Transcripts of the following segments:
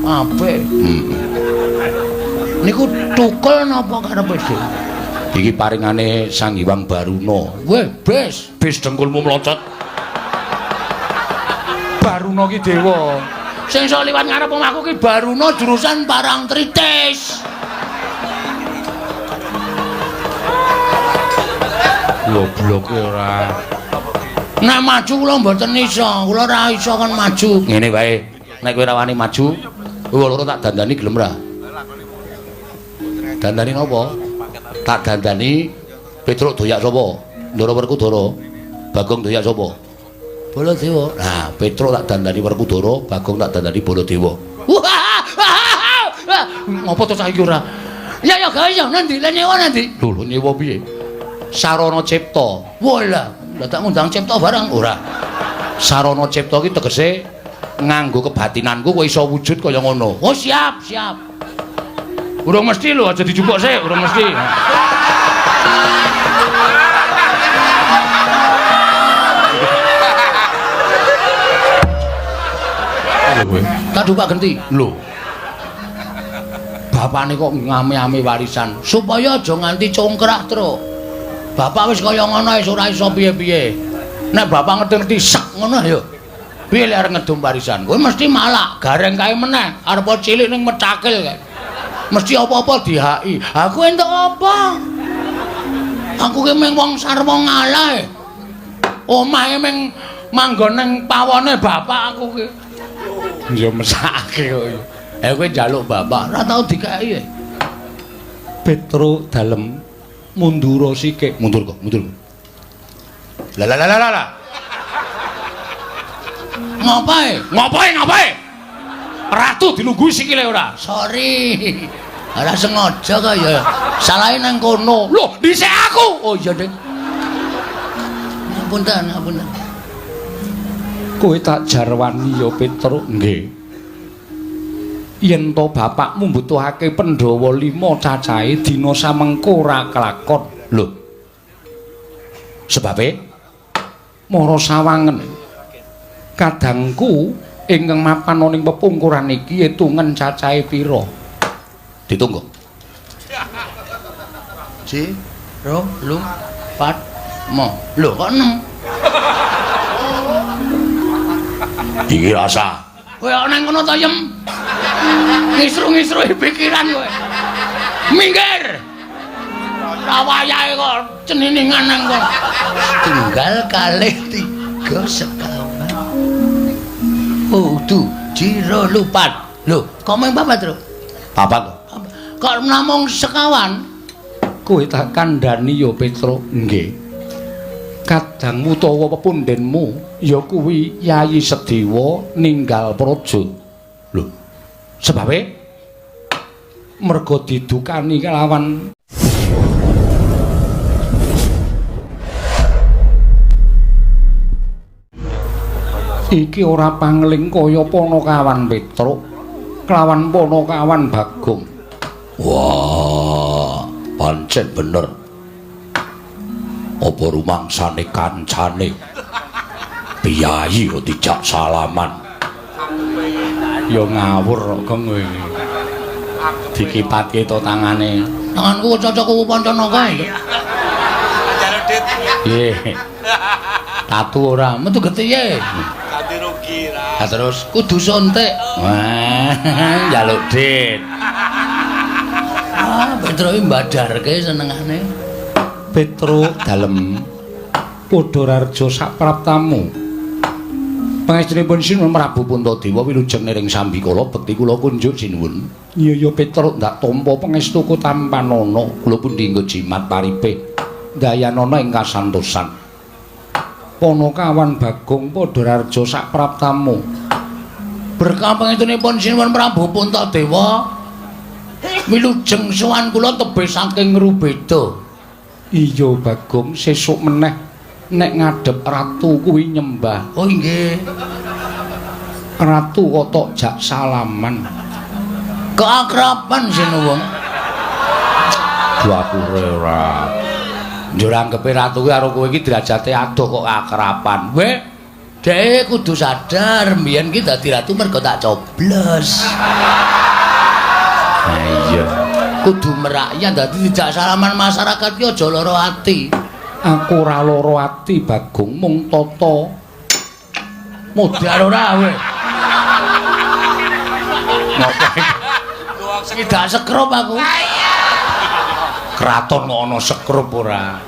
Apik. Niku tukul napa karepe dhewe? Iki paringane Sang Hyang Baruna. Weh, bes. Bis dengkulmu mlocot. Baruna ki dewa. Sing iso liwat ngarep omahku ki Baruna jurusan Parangtritis. Gobloke ora. Nek maju kula mboten iso, kula ora iso kon maju. Ngene wae. Nek kowe ora wani maju, kowe loro tak dandani gelem ra? Dandani napa? Tak dandani Petruk doyak sapa? Ndara Werkudara. Bagong doyak sapa? Baladewa. Nah, Petruk tak dandani Werkudara, Bagong tak dandani Baladewa. Ngopo to saiki ora? Ya ya gawe ya nanti, lah nyewa nanti. Lho, lho nyewa piye? Sarana Cipta. Walah, lah tak ngundang Cipta barang ora. Sarana Cipta ki tegese nganggo kebatinanku kowe iso wujud kaya ngono. Oh siap, siap. Urung mesti lho, aja dijupuk sik, urung mesti. Lho kowe. Tak dupak genti. Lho. Bapakne kok ngame-ame warisan supaya aja nganti congkrah, Truk. Bapak wis kaya ngono wis ora iso piye-piye. Nek bapak ngerti-ngerti sek ngono ya. Piye lek arep ngedum warisan? Kowe mesti malak, gareng kae meneh, arep cilik ning mecakil kae. Mesti apa-apa dihaki. Aku entuk apa? Aku ki mung wong sarwa ngalah. Omahe mung manggon ning pawone bapak aku ki. Ya mesake kok. Eh kowe njaluk bapak, ora tau dikeki. Petruk dalem mundura sikik. Mundur kok, mundur. Lah lah lah lah lah. Ngopae? Ngopae, ngopae? Ratu dilungguhi sikile ora? Sorry. Ora sengaja kok ya. Salahe nang kono. Lho, dhisik aku. Oh iya, Dik. Ngapunten, ngapunten. Kowe tak jarwani ya, Petruk. Nggih. Yen to bapakmu mbutuhake Pandhawa 5 cacahe dina samengko ora kelakon. Lho. Sebabe mara sawangen. Kadangku ingkang mapan ning pepungkuran iki etungen cacahe pira? Ditunggu. 1 2 3 4 5. Lho kok 6? Iki rasa. Kowe kok nang kono to, Yem? Ngisru-ngisruhi pikiran kowe. Minggir. Ora wayahe kok ceniningan nang kono. Tunggal kalih 3 sekawan. Udu jiro lupat. Lho, kok mung papat, Truk? Papat kok. Kok namung sekawan? Kowe tak kandhani ya, Petruk. Nggih. Kadangmu utawa pepundhenmu ya kuwi Yayi Sedewa ninggal praja. Lho. Sebabe merga didukani kelawan iki ora pangling kaya Panakawan Petruk kelawan Panakawan Bagong. Wah, pancen bener. Apa rumangsane kancane piyayi kok dijak salaman. Ya ngawur kok kowe. Dikipatke to tangane. Tanganku cocok kuwu Pancanaka. Nggih. Tatu ora metu getihe. Ganti rugi ra. Ha terus kudu suntik. Wah, njaluk dit. Ah, Petruk iki mbadarke senengane. Petruk dalem padha rarja sapraptamu. Pangestunipun Sinuwun Prabu Puntadewa wilujeng niring sambikala bekti kula kunjuk sinuwun. Iya ya Petruk ndak tampa pangestuku tampanana kula pundi nggo jimat paripih dayanana ing kasantosan. Panakawan Bagong padha rarja sapraptamu. Berkah pangestunipun Sinuwun Prabu Puntadewa wilujeng sowan kula tebih saking Ngrubeda. Iya Bagong sesuk meneh nek ngadhep ratu kuwi nyembah. Oh nggih. Ratu kok tok jak salaman. Keakraban sinuwun. Dapure ora. Njur anggepe ratu kuwi karo kowe iki derajate adoh kok akraban. Weh, Dhek kudu sadar mbiyen ki dadi ratu mergo tak coblos. Ha iya. Kudu merakyat dadi dijak salaman masyarakat ki aja lara ati. Aku ora lara ati Bagong, mung tata modal ora kowe. Ngopo? Tidak sekrup aku. Kraton kok ana sekrup ora.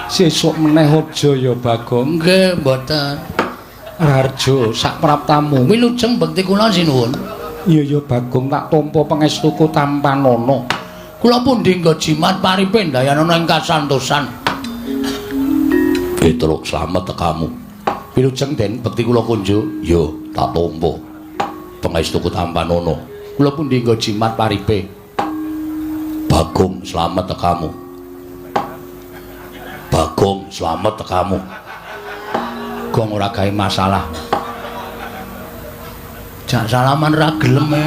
Sesuk meneh aja ya Bagong. Nggih, mboten. Raharjo sak praptamu. Wilujeng bekti kula sinuwun. Iya ya Bagong, tak tampa pangestuku tampanana. Kula pundi nggo jimat paripe ndayanana ing kasantosan. Petruk slamet tekamu. Wilujeng Den bekti kula kunjuk. Yo, tak tampa. Pangestuku tampanana. Kula pundi nggo jimat paripe. Bagong slamet tekamu. Bagong slamet tekamu. Gong ora gawe masalah. Jak salaman ra gelem e.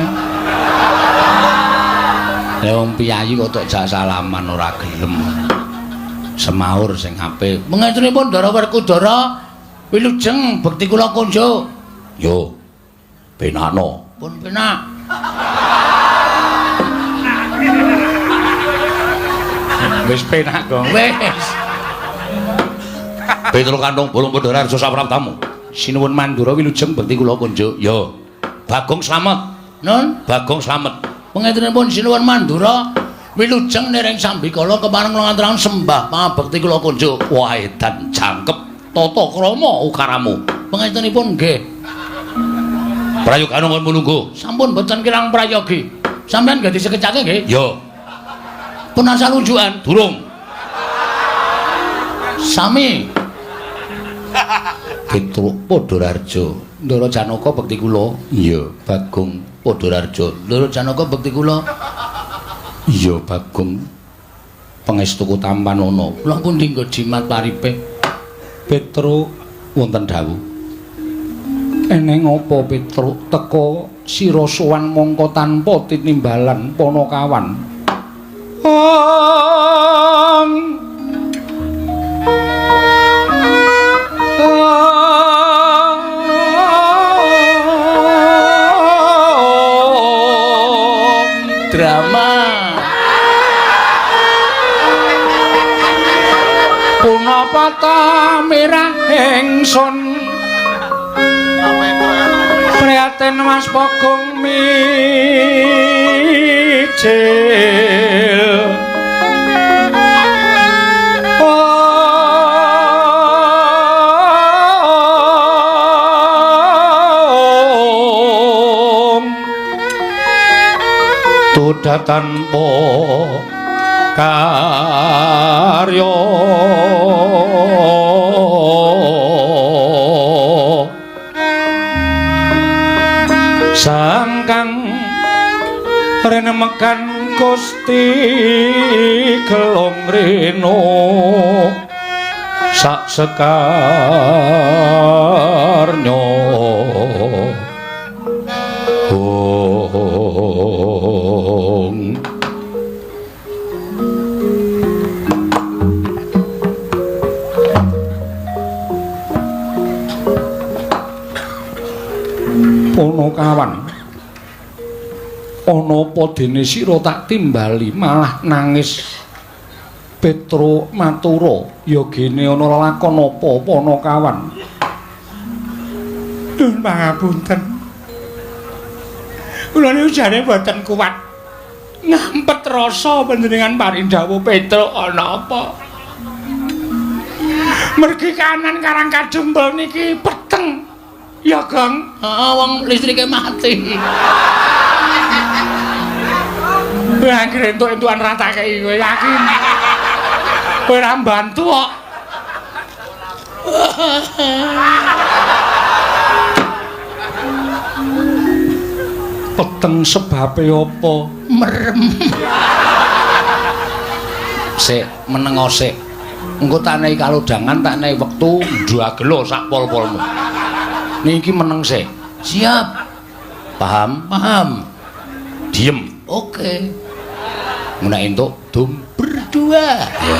Lah wong piyayi kok tok jak salaman ora gelem. Semaur sing apik. Mengestunipun Ndara Werkudara wilujeng bekti kula kunjuk. Yo. Penakno. Pun penak. Wis penak, Gong. Wis. Petruk Kanthong Bolong Pandhara sapraptamu. Sinuwun Mandura wilujeng bekti kula kunjuk. Yo. Bagong slamet. Nun, Bagong slamet. Pangetunipun Sinuwun Mandura wilujeng nering sambikala kepareng kula ngaturaken sembah pangabekti kula kunjuk. Wah, edan jangkep tata krama ukaramu. Pangestunipun nggih. Prayogane kon mulungguh. Sampun boten kirang prayogi. Sampeyan nggih disekecake nggih? Yo. Pun asal unjukan. Durung. Sami. Petruk Pandharaharja. Ndara Janaka bekti kula. Iya, Bagong Pandharaharja. Ndara Janaka bekti kula. Iya, Bagong. Pangestuku tampanana. Kula pundi nggo jimat paripe. Petruk wonten dawuh. Eneng apa Petruk teka sira sowan mongko tanpa tinimbalan panakawan. Om drama punapa ta mirah ingsun prihatin Mas Bagong mijil Om tuda tanpa karya sangkang renemekan Gusti Gelong Reno sak sekarnya. Ong Ponokawan, ana apa dene sira tak timbali malah nangis. Petruk matura, ya gene ana lelakon apa Ponokawan? Nuwun pangapunten. Kula niku jane boten kuat ngampet rasa panjenengan paring dawuh Petruk ana apa. Mergi kanan Karang Kadempel niki peteng. Ya, Gong. Heeh, wong listrike mati. Kowe anggere entuk-entukan ra tak kei kowe yakin. Kowe ora mbantu kok. Peteng sebabe apa? Merem. Sik, menengo sik. Engko tak nehi kalodhangan, tak nehi wektu ndagelo sak pol-polmu. Niki meneng sik. Siap. Paham? Paham. Diem. Oke. Nek entuk dum berdua. Ya.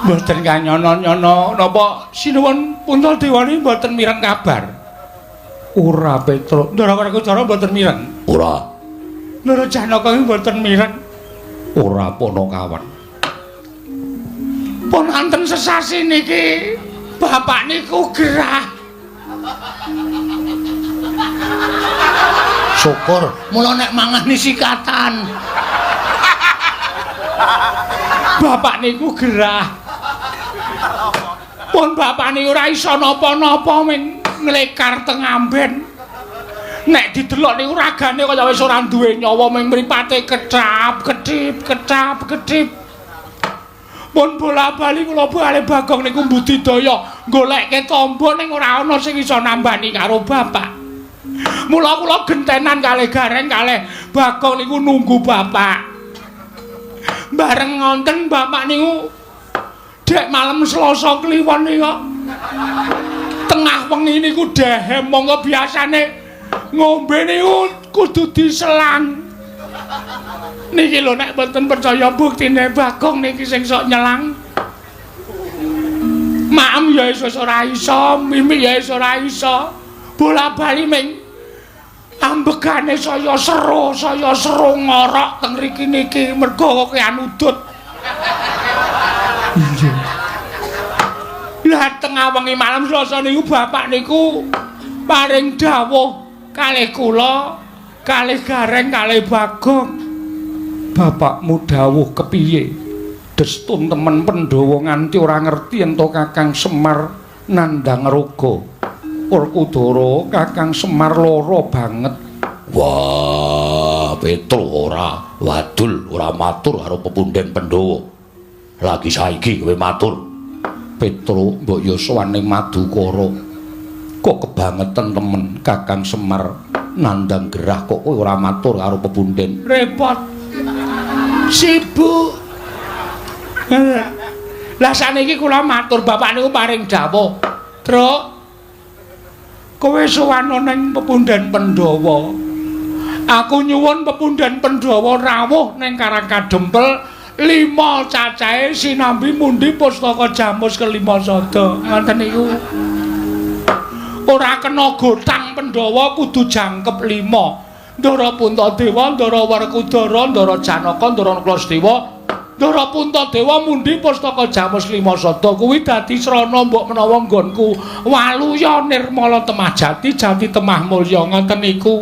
Mboten kanyono-nyono napa sinuwun Puntadewa niki mboten mireng kabar. Ora Petruk, Ndara Werkudara mboten mireng. Ora. Ndara Janaka iki mboten mireng. Ora Panakawan. Pun wonten sesasi niki bapak niku gerah. Syukur, mula nek mangan sikatan. Bapak niku gerah. Pun bapak niku ora iso napa-napa ming nglekar teng amben. Nek didelok niku ragane kaya wis ora duwe nyawa ming mripate kecap, kedip, kecap, kedip. Pun bola-bali kula bali Bagong niku mbudidaya golekke tamba ning ora ana sing iso nambani karo bapak. Mula kula gentenan kalih Gareng kalih Bagong niku nunggu bapak. Bareng ngonten bapak niku dek malam Selasa Kliwon niku tengah wengi niku dehem monggo biasane ngombe niku kudu diselang. Niki lho nek mboten percaya buktine Bagong niki sing sok nyelang. Maem ya wis ora iso, mimik ya wis ora iso. Bola-bali ming ambegane saya seru ngorok teng mriki niki mergo kokean udut. Iya. Lah tengah wengi malam Selasa niku bapak niku paring dawuh kalih kula, kalih Gareng, kalih Bagong. Bapakmu dawuh kepiye? Destun temen Pandhawa nganti ora ngerti ento Kakang Semar nandhang raga. Werkudara Kakang Semar lara banget. Wah, Petruk ora wadul, ora matur karo pepunden Pandhawa. Lagi saiki kowe matur. Petruk mbok ya sowan ning Madukara. Kok kebangetan temen Kakang Semar nandhang gerah kok kowe ora matur karo pepunden. Repot. Sibuk. Lah saniki kula matur bapak niku paring dawuh. Truk, kowe sowan ning pepunden Pandhawa. Aku nyuwun pepunden Pandhawa rawuh ning Karang Kadempel 5 cacahe sinambi mundi pustaka jamus kelima sada. Ngoten niku. Ora kena gotang Pandhawa kudu jangkep 5. Ndara Puntadewa, Ndara Werkudara, Ndara Janaka, Ndara Nakula, Ndara Puntadewa mundi pustaka jamus lima sada kuwi dadi srana mbok menawa nggonku waluya nirmala temah jati jati temah mulya ngoten niku.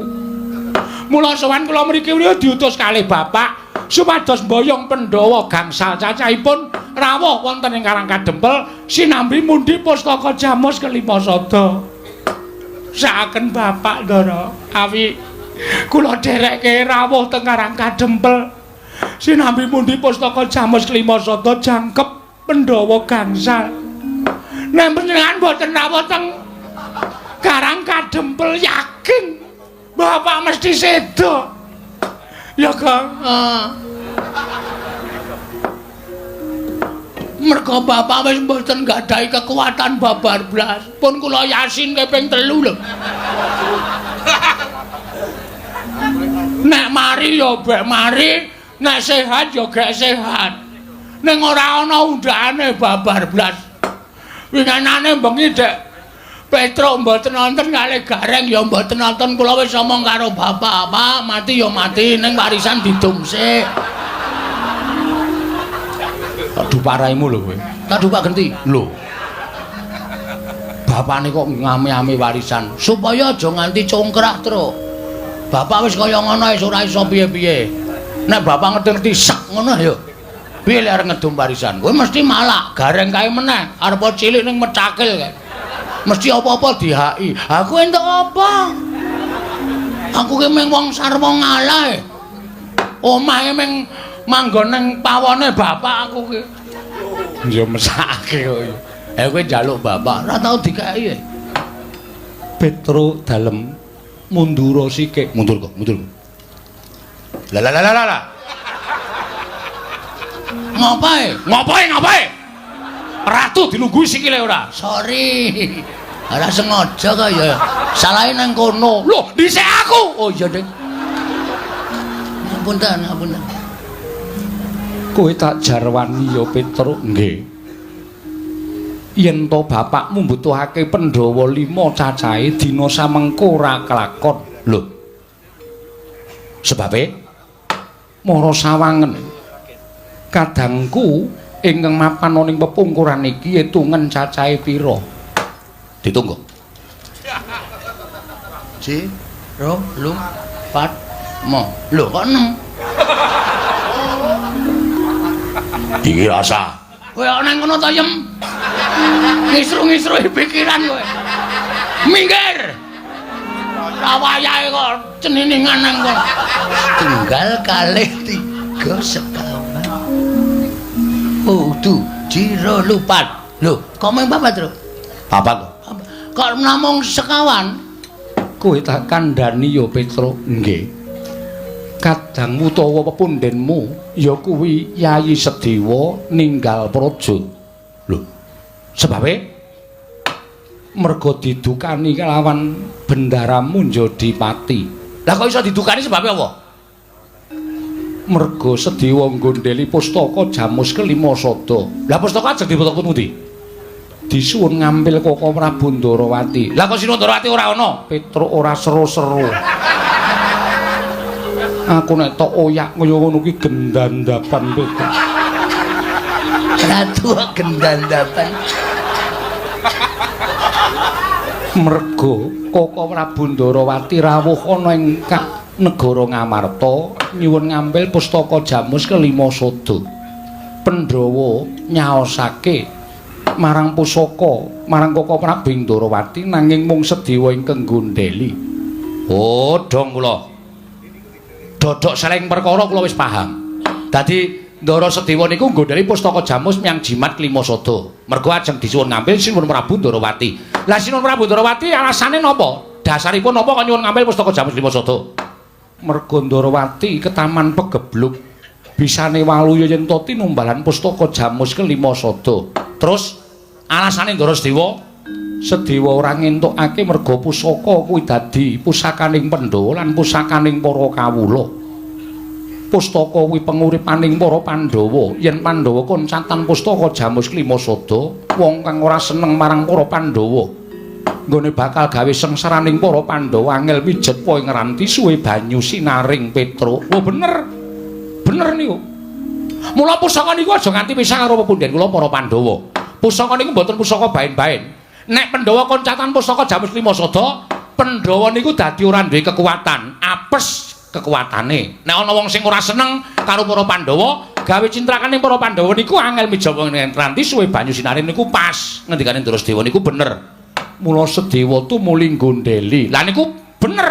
Mula sowan kula mriki diutus kalih bapak supados mboyong Pandhawa gangsal cacahipun rawuh wonten ing Karang Kadempel sinambi mundi pustaka jamus kelima sada. Saaken bapak Ndara awi kula dherekke rawuh teng Karang Kadempel sinambi mundi pustaka jamus kelima sada jangkep Pandhawa gangsal. Nek panjenengan mboten rawuh teng Karang Kadempel yakin bapak mesti sedo. Ya Kang. Mergo bapak wis mboten nggadahi kekuatan babar blas. Pun kula yasin ping 3 lho. Nek mari ya bek mari, nek sehat ya gek sehat. Ning ora ana undhakane babar blas. Winginane bengi Dek Petruk mboten nonton kalih Gareng ya mboten nonton, kula wis omong karo bapak, Pak, mati ya mati ning warisan didum sik. Aduh paraimu lho kowe. Aduh Pak genti. Lho. Bapakne kok ngame-ame warisan supaya aja nganti congkrah, Truk. Bapak wis kaya ngono wis ora iso piye-piye. Nek bapak ngerti-ngerti sek ngono ya. Piye lek arep ngedum warisan? Kowe mesti malak, Gareng kae meneh, arep cilik ning mecakil kae. Mesti apa-apa dihaki. Aku entuk apa? Aku ki mung wong sarwa ngalah. Omahe mung manggon ning pawone bapak aku ki. Ya mesake kok. Kowe njaluk bapak, ora tau dikeki. Petruk dalem mundura sikik. Mundur kok, mundur kok. Lah lah lah lah lah. Ngapae? Ngapae, ngapae? Ratu dilungguhi sikile ora? Sorry. Ora sengaja kok ya. Salahe nang kono. Loh, dhisik aku. Oh iya, Dik. Ngapunten, ngapunten. Kowe tak jarwani ya Petruk. Nggih. Yen to bapakmu mbutuhake Pandhawa 5 cacahe dina samengko ora kelakon. Lho. Sebabe mara sawangen. Kadangku ingkang mapan ana ing pepungkuran iki etungen cacahe pira? Ditunggu. Ji, ro, lu, pat, mo. Lho kok 6? Iki rasa. Kowe kok nang ngono to, Yem? Ngisru-ngisruhi pikiran kowe. Minggir. Ra wayahe kok ceniningan nang kono. Tunggal kalih tiga sekawan. Udu, ji, ro, lu, pat. Lho, kok mung papat, Tru? Papat kok. Kok namung sekawan? Kowe tak kandhani ya, Petruk. Nggih. Kadangmu utawa pepundhenmu ya kuwi Yayi Sedewa ninggal praja. Lho. Sebabe merga didukani kelawan bendaramu Njodipati. Lah kok iso didukani sebabe apa? Merga Sedewa nggondheli pustaka Jamus kelima sada. Lah pustaka ajeng diboto pundi? Disuwun ngambil Koko Prabu Ndarawati. Lah kok Sinuwun Ndarawati ora ana? Petruk ora seru-seru. Aku nek tok oyak kaya ngono ki gendandapan Petruk. Ratu gendandapan. Merga Koko Prabu Ndarawati rawuh ana ing negara Ngamarta nyuwun ngambil pustaka Jamus kelima sada. Pandhawa nyaosake marang pusaka marang Koko Prabu Ndarawati nanging mung Sedewa ingkang nggondheli. Oh, dong kula. Dodok seleng perkara kula wis paham. Dadi Ndara Sedewa niku nggondheli pustaka Jamus miyang jimat kelima sada. Mergo ajeng disuwun ngambil Sinuwun Prabu Ndarawati. Lah Sinuwun Prabu Ndarawati alasane napa? Dasaripun napa kok nyuwun ngambil pustaka Jamus lima sada? Merga Ndarawati ketaman pegebluk bisane waluya yen to tinumbalan pustaka Jamus kelima sada. Terus alasane Ndara Sedewa? Sedewa ora ngentukake merga pusaka kuwi dadi pusakaning Pandhawa lan pusakaning para kawula. Pustaka kuwi penguripaning para Pandhawa. Yen Pandhawa koncatan pustaka Jamus kelima sada, wong kang ora seneng marang para Pandhawa nggone bakal gawe sengsaraning para Pandhawa angel mijet po ing ranti suwe banyu sinaring Petruk. Oh bener. Bener niku. Mula pusaka niku aja nganti pisah karo pepundhen kula para Pandhawa. Pusaka niku mboten pusaka baen-baen. Nek Pandhawa koncatan pusaka Jamus lima sada, Pandhawa niku dadi ora duwe kekuatan, apes kekuatane. Nek ana wong sing ora seneng karo para Pandhawa, gawe cintrakane para Pandhawa niku angel mijawa ing ranti suwe banyu sinaring niku pas. Ngendikane Ndara Sedewa niku bener. Mula Sedewa tumuli nggondheli. Lah niku bener.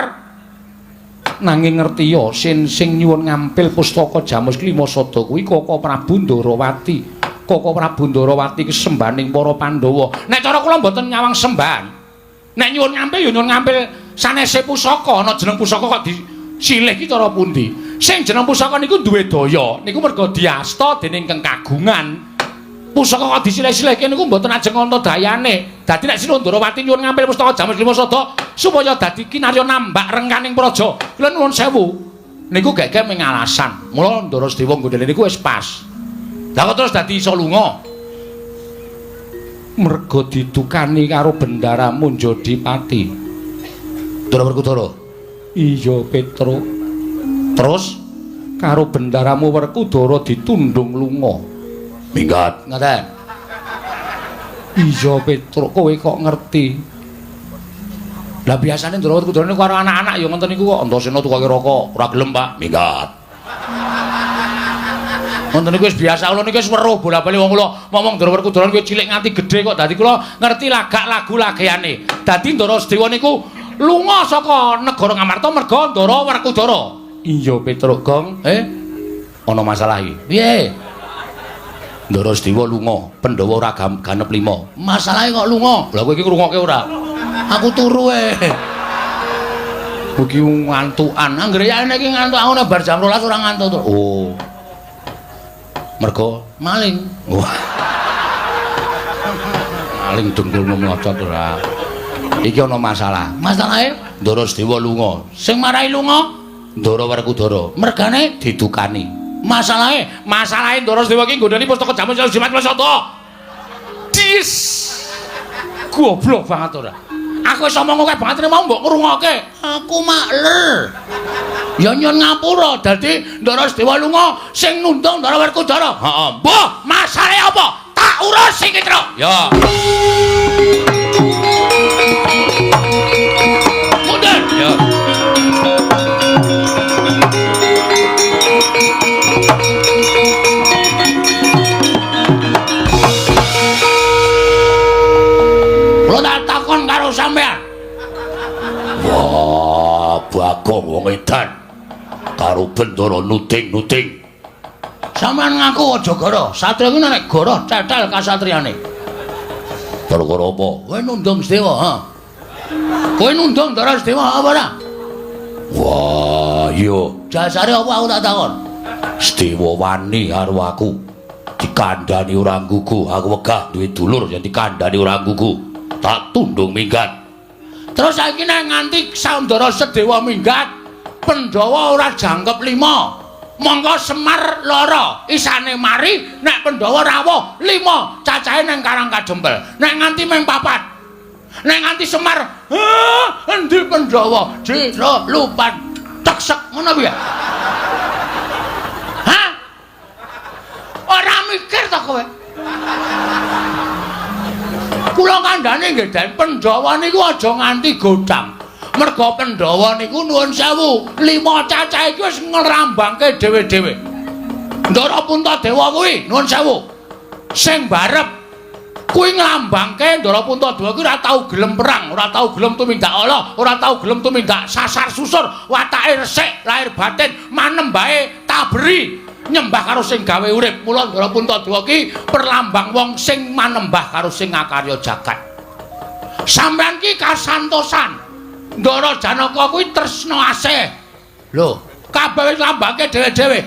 Nanging ngerti ya sing nyuwun ngampil pustaka Jamus kelima sada kuwi Koko Prabu Ndarawati. Koko Prabu Ndarawati ki sembaning para Pandhawa. Nek cara kula mboten nyawang sembahan. Nek nyuwun ngampil ya nyuwun ngampil sanese pusaka, ana jeneng pusaka kok disilih ki cara pundi? Sing jeneng pusaka niku duwe daya, niku merga diasta dening kang kagungan. Pusaka kok disilih-silihke niku mboten ajeng ana dayane. Dadi nek Sinuwun Ndarawati nyuwun ngampil pustaka Jamus lima sada supaya dadi kinarya nambak rengkaning praja. Kula nuwun sewu. Niku gek-gek mung alasan. Mula Ndara Sedewa nggondheli niku wis pas. Lah kok terus dadi iso lunga? Merga didukani karo bendaramu Njodipati. Ndara Werkudara. Iya, Petruk. Terus karo bendaramu Werkudara ditundung lunga. Minggat. Ngaten. Iya, Petruk, kowe kok ngerti? Lah biasane Ndara Werkudara niku karo anak-anak ya ngoten niku kok Antasena tukoke rokok, ora gelem, Pak. Minggat. Ngoten niku wis biasa kula niku wis weruh bola-bali wong kula ngomong Ndara Werkudara niku cilik nganti gedhe kok dadi kula ngerti lagak lagu lageane. Dadi Ndara Sedewa niku lunga saka negara Ngamarta merga Ndara Werkudara. Iya, Petruk Gong. Ana masalah iki. Piye? Ndara Sedewa lunga, Pandhawa ora ganep 5. Masalahe kok lunga? Lah kowe iki ngrungokke ora? Aku turu e. Kowe iki ngantukan. Anggere yane iki ngantuk aku nek bar jam 12 ora ngantuk. Oh. Mergo maling. Wah. Maling dengkulmu mlocot ora. Iki ana masalah. Masalahe Ndara Sedewa lunga. Sing marai lunga Ndara Werkudara. Mergane didukani. Masalahe, masalahe Ndara Sedewa iki nggondheli pustaka Jamus Jimat Sada. Dis. Goblok banget ora. Aku wis omong akeh banget mau mbok ngrungokke. Aku makler. Ya nyun ngapura dadi Ndara Sedewa lunga sing nundung Ndara Werkudara. Heeh. Mbah, masalahe apa? Tak urus iki, Truk. Ya. Mundur. Ya. Kula tak takon karo sampean. Wah, Bagong wong edan. Karo Bendara nuding-nuding. Sampean ngaku aja goro. Satria kuwi nek goro tetel kasatriane. Perkara apa? Kowe nundung Sedewa, ha? Kowe nundung Ndara Sedewa apa ora? Wah, iya. Jasare apa aku tak takon? Sedewa wani karo aku. Dikandani ora nggugu, aku wegah duwe dulur yen dikandani ora nggugu. Tak tundung minggat. Terus saiki nek nganti Ndara Sedewa minggat, Pandhawa ora jangkep 5. Monggo Semar lara, isane mari nek Pandhawa rawuh 5, cacahe nang Karang Kadempel. Nek nganti mung 4. Nek nganti Semar, endi Pandhawa? Jero lupat teksek ngono piye? Hah? Ora mikir ta kowe? Kula kandhane nggih Den, Pandhawa niku aja nganti godhang. Merga Pandhawa niku nuwun sewu, 5 cacah iki wis ngrambangke dhewe-dhewe. Ndara Puntadewa kuwi nuwun sewu. Sing barep kuwi nglambangke Ndara Puntadewa kuwi ora tau gelem perang, ora tau gelem tumindak ala, ora tau gelem tumindak sasar susur, watake resik, lahir batin, manembahe taberi, nyembah karo sing gawe urip. Mula Ndara Puntadewa ki perlambang wong sing manembah karo sing ngakarya jagat. Sampeyan ki kasantosan. Ndara Janaka kuwi tresna asih. Lho, kabeh wis lambangke dhewe-dhewe.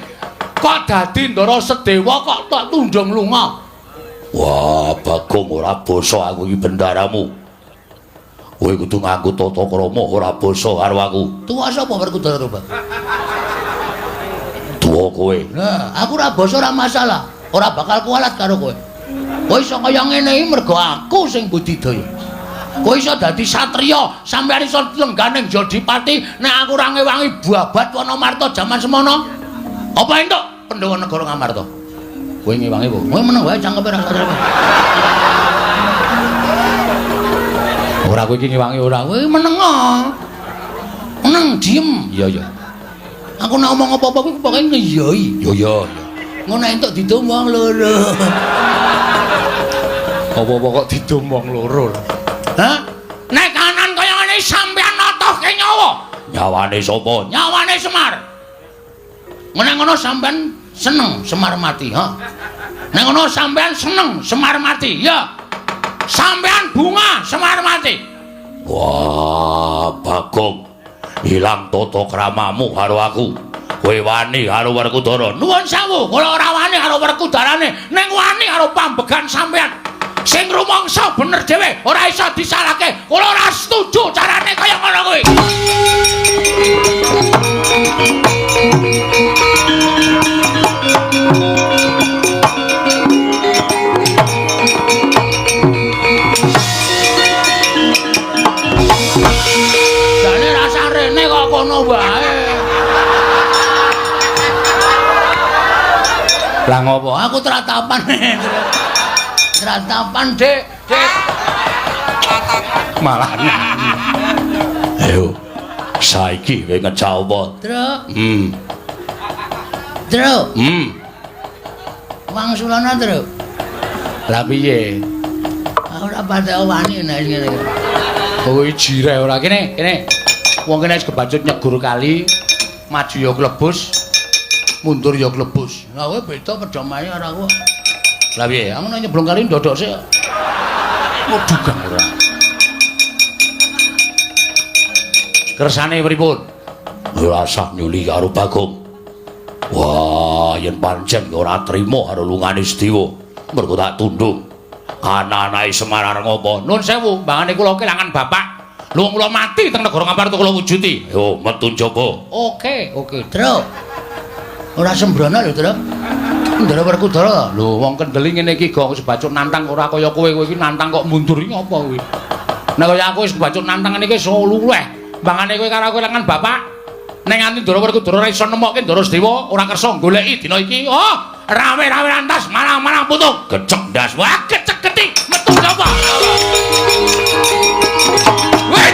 Kok dadi Ndara Sedewa kok tok tundung lunga? Wah, Bagong ora basa aku iki bendaramu. Kowe kudu nganggo tata krama ora basa karo aku. Tuwa sapa Werkudara to, Bang? Tuwa kowe. Nah, aku ora basa ora masalah. Ora bakal kualat karo kowe. Kowe iso kaya ngene iki mergo aku sing budidaya. Kowe iso dadi satriya, sampeyan iso lengganing Jodipati nek aku ora ngewangi babat Wanamarta jaman semono. Apa entuk Pandhawa negara Ngamarta? Kowe ngewangi apa? Kowe meneng wae cangkeme ora satria. Ora kowe iki ngewangi ora. Kowe meneng. Meneng diem. Iya iya. Aku nek omong apa-apa kuwi pokoke ngeyoi. Iya iya iya. Ngono entuk didum wong loro. Apa-apa kok didum wong loro. Hah? Nek kanan kaya ngene sampeyan natohke nyawa. Nyawane sapa? Nyawane Semar. Nek ngono sampeyan seneng Semar mati, ha? Nek ngono sampeyan seneng Semar mati, ya. Sampeyan bunga Semar mati. Wah, Bagong. Ilang tata kramamu karo aku. Kowe wani karo Werkudara. Nuwun sewu, kula ora wani karo Werkudarane, ning wani karo pambegan sampeyan. Sing rumangsa bener dhewe, ora iso disalahke. Kula ora setuju carane kaya ngono kuwi. Jane rasa rene kok kono wae. Lah ngopo? Aku tratapan. Tratapan, Dik. Dik. Malah nyanyi. Ayo. Saiki kowe ngejak apa? Truk. Truk. Wangsulana, Truk. Lah piye? Aku ora patek wani nek ngene iki. Kowe jireh ora kene, kene. Wong kene wis kebacut nyegur kali, maju ya klebus, mundur ya klebus. Lah kowe beda pedomane karo aku. Lah piye? Aku nek nyeblung kali ndodok sik. Waduh ora. Kersane pripun? Ora usah nyuli karo Bagong. Wah, yen pancen ora trima karo lungane Sedewa, mergo tak tundung. Ana-anake Semar arep ngopo? Nun sewu, mbangane kula kelangan bapak. Lho kula mati teng negara Ngamarta kula wujudi. Yo metu njaba. Oke, oke. Truk. Ora sembrono lho, Truk. Ndara Werkudara. Lho, wong kendeli ngene iki gong wis bacut nantang ora kaya kowe, kowe iki nantang kok mundur iki apa kowe? Nek kaya aku wis bacut nantang ngene iki wis luweh. Bangane kowe karo aku lengan bapak. Nek nganti Ndara Werkudara ora iso nemokke Ndara Sedewa, ora kersa goleki dina iki. Oh, rame-rame lantas marang-marang putung. Gecek ndas. Wah, gecek geti. Metu sapa? Weh.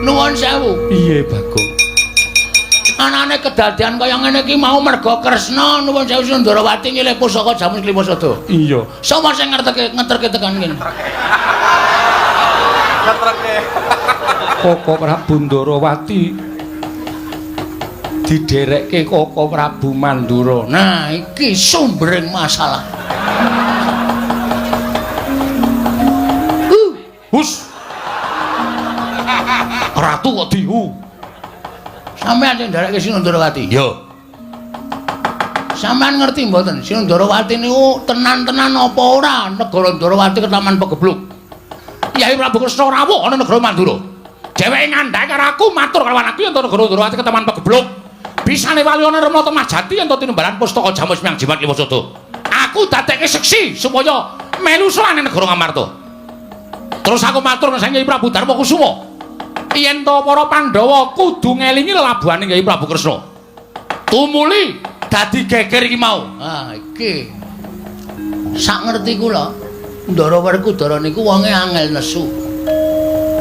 Nuwun sewu. Piye, Bagong? Anane kedadian kaya ngene iki mau merga Kresna nuwun sewu Sundarawati nyilih pusaka Jamus Klima Sada. Iya. Sapa sing ngerteke ngeterke tekan kene? Ngeterke. Koko Prabu Ndarawati diderekke Koko Prabu Mandura. Nah, iki sumbering masalah. Hus. Ratu kok dihu. Sampeyan sing nderekke Sinundarawati? Iya. Sampeyan ngerti mboten Sinundarawati niku tenan-tenan apa ora negara Ndarawati ketaman pegebluk. Kyai Prabu Kresna rawuh ana negara Mandura. Dheweke ngandhake karo aku matur karo aku yen negara Ndarawati ketaman pegebluk. Bisane wali ana Remata Majati yen tinimbalan pustaka Jamus Miang Jimat Lima Sada. Aku dadekke seksi supaya melu sowan negara Ngamarta. Terus aku matur nang Kyai Prabu Darma Kusuma. Yen to para Pandhawa kudu ngelingi lelabuhane Kyai Prabu Kresna. Tumuli dadi geger iki mau. Ah, iki. Sak ngerti kula, Ndara Werkudara niku wonge angel nesu.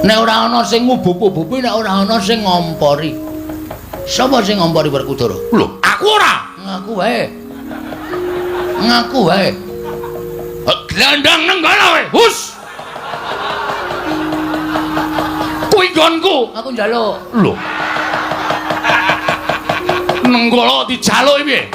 Nek ora ana sing ngubub-ububi, nek ora ana sing ngompori. Sapa sing ngompori Werkudara? Lho, aku ora. Ngaku wae. Ngaku wae. Glandang nenggala kowe. Hus. Kuwi nggonku. Aku njaluk. Lho. Nenggala dijaluk piye?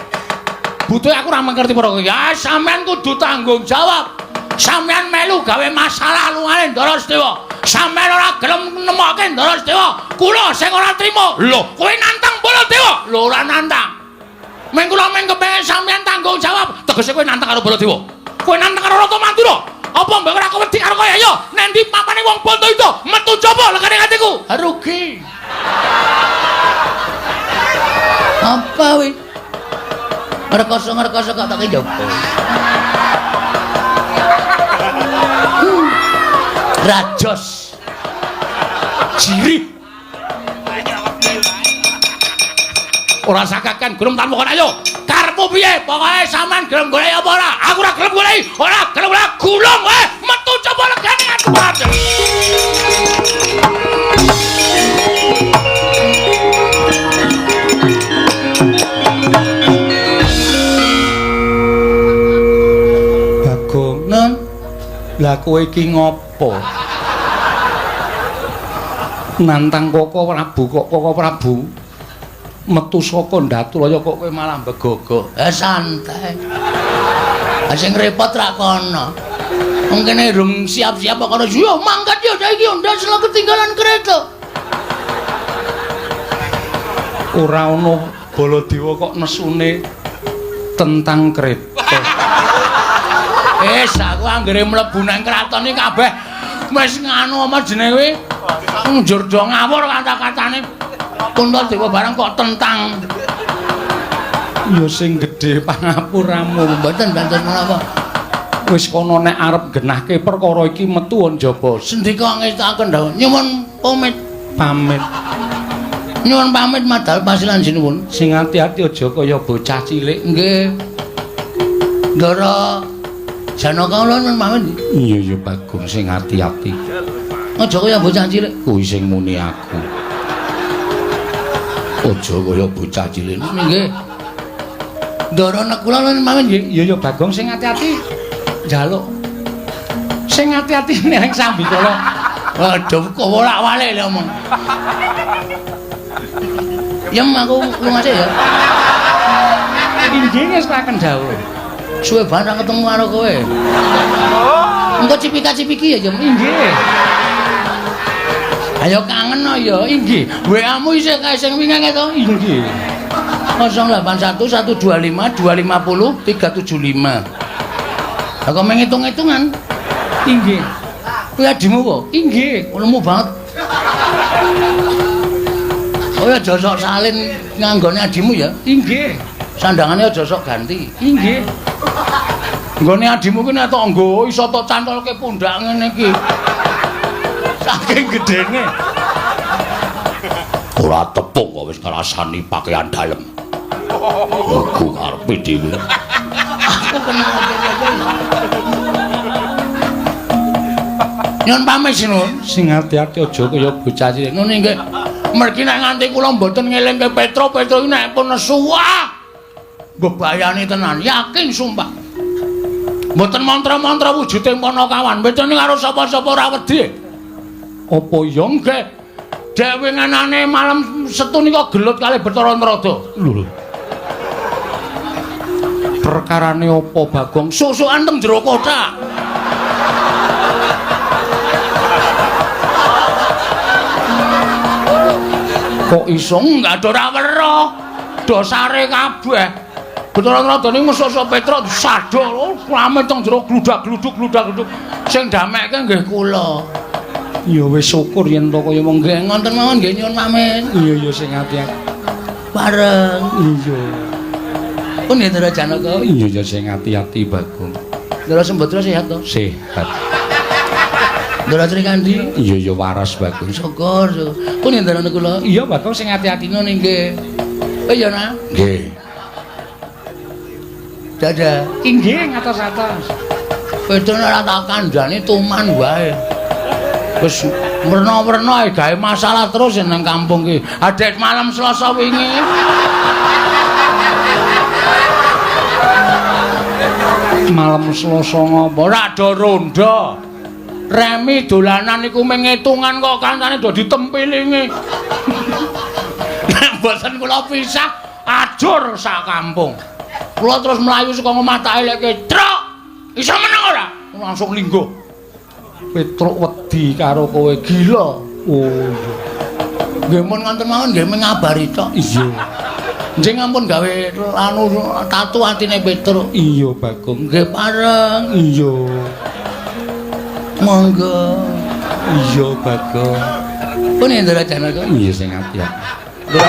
Butuhe aku ora mengerti perkara iki. Ya sampean kudu tanggung jawab. Sampean melu gawe masalah lungane Ndara Sedewa. Sampean ora gelem nemokke Ndara Sedewa. Kula sing ora trima. Lho, kowe nantang Baladewa? Lho, ora nantang. Meng kula meng kepengin sampean tanggung jawab. Tegese kowe nantang karo Baladewa. Kowe nantang karo Ratu Mandura. Apa mbok ora kewedi karo kowe? Ayo, nendi papane wong Bantayuda metu jaba legane atiku. Rugi. Apa wi? Ngrekoso-ngrekoso kok tak njaba. Rajos. Jirih. Ora sakakan gelem tanpa kon ayo. Karepmu piye? Pokoke sampean gelem golek apa ora? Aku ora gelem golek, ora gelem ora gulung kowe. Metu coba legane atiku. Bagong, Nun, lah kowe iki ngopo? Nantang Koko Prabu kok Koko Prabu metu saka Ndatulaya kok kowe malah begogok. Santai. Sing repot ra kono. Wong kene rung siap-siap kok kono. Yo mangkat yo saiki ndas lho ketinggalan kereta. Ora ono Baladewa kok nesune tentang kereta. Wis aku anggere mlebu nang kraton iki kabeh wis nganu apa jenenge kuwi? Njur do ngawur kata-katane. Puntadewa barang kok tentang. Ya sing gedhe pangapuramu. Mboten mboten menapa. Wis kono nek arep genahke perkara iki metu njaba. Sendika ngestakaken dawuh. Nyuwun pamit. Pamit. Nyuwun pamit madal pasilan sinuwun. Sing ati-ati aja kaya bocah cilik. Nggih. Ndara Janaka kula nyuwun pamit. Iya ya Bagong sing ati-ati. Aja kaya bocah cilik. Kuwi sing muni aku. Aja kaya bocah cilik. Nggih. Ndara nek kula nyuwun pamit nggih. Iya ya Bagong sing ati-ati. Njaluk. Sing ati-ati ning sambikala. Waduh kok wolak-walik lho omong. Yem aku lunga sik ya. Inggih ngestaken dawuh. Suwe banget ra ketemu karo kowe. Engko cipika-cipiki ya, Yem. Inggih. Ayo kangen no ya. Inggih. WA-mu isih kae sing wingi to. Inggih. 081 125 250 375. Lah kok meng hitung-hitungan? Inggih. Kuwi adimu kok. Inggih. Lemu banget. Kowe aja sok salin nganggone adimu ya. Inggih. Sandangane aja sok ganti. Inggih. Nggone adimu ki nek tok nggo iso tok cantolke pundak ngene iki. Saking gedene. Ora tepung kok wis ngrasani pakaian dalem. Iku karepe dhewe. Aku kenal Nyun pamit Sinun. Sing ati-ati aja kaya bocah cilik. Ngono nggih. Mergi nek nganti kula mboten ngelingke Petro, Petro iki nek pun nesu wah. Mbebayani tenan, yakin sumpah. Mboten mantra-mantra wujude Panakawan, mboten karo sapa-sapa ora wedi. Apa ya nggih? Dhewe nganane malam Setu nika gelut kalih Bathara Narada. Lho. Perkarane apa, Bagong? Susukan teng jero kothak. Kok iso enggak ada ora weruh. Dosare kabeh. Bathara Narada niku mesuk-mesuk Petruk disaduk, rame teng jero gludak-gluduk gludak-gluduk. Sing damekke nggih kula. Ya wis syukur yen to kaya mung nggih ngoten mawon nggih nyuwun pamit. Iya ya sing ati-ati. Bareng. Iya. Pun nggih Ndara Janaka. Iya ya sing ati-ati Bagong. Ndara Sembadra sehat to? Sehat. Ndara Srikandhi? Iya ya waras Bagong. Syukur. Pun nggih Ndara kula. Iya Bagong sing ati-ati ngono nggih. Oh iya nah. Nggih. Dadah. Inggih ngatos-atos. Petro ora tak kandhani tuman wae. Wis werna-werna gawe masalah terus nang kampung ki. Adek malam Selasa wingi. Malam Selasa ngopo? Ora do rondo. Remi dolanan iku mung ngitungan kok kancane do ditempilingi. Nek mboten kula pisah ajur sak kampung. Kula terus mlayu saka omah tak elekke, "Truk, iso meneng ora?" Langsung lingguh. Petruk wedi karo kowe gila. Oh iya. Nggih mun ngoten mawon nggih mengabari tok. Iya. Njing ampun gawe anu tatu atine Petruk. Iya Bagong. Nggih pareng. Iya. Monggo. Iya Bagong. Pun Ndara Janaka. Iya sing ati-ati.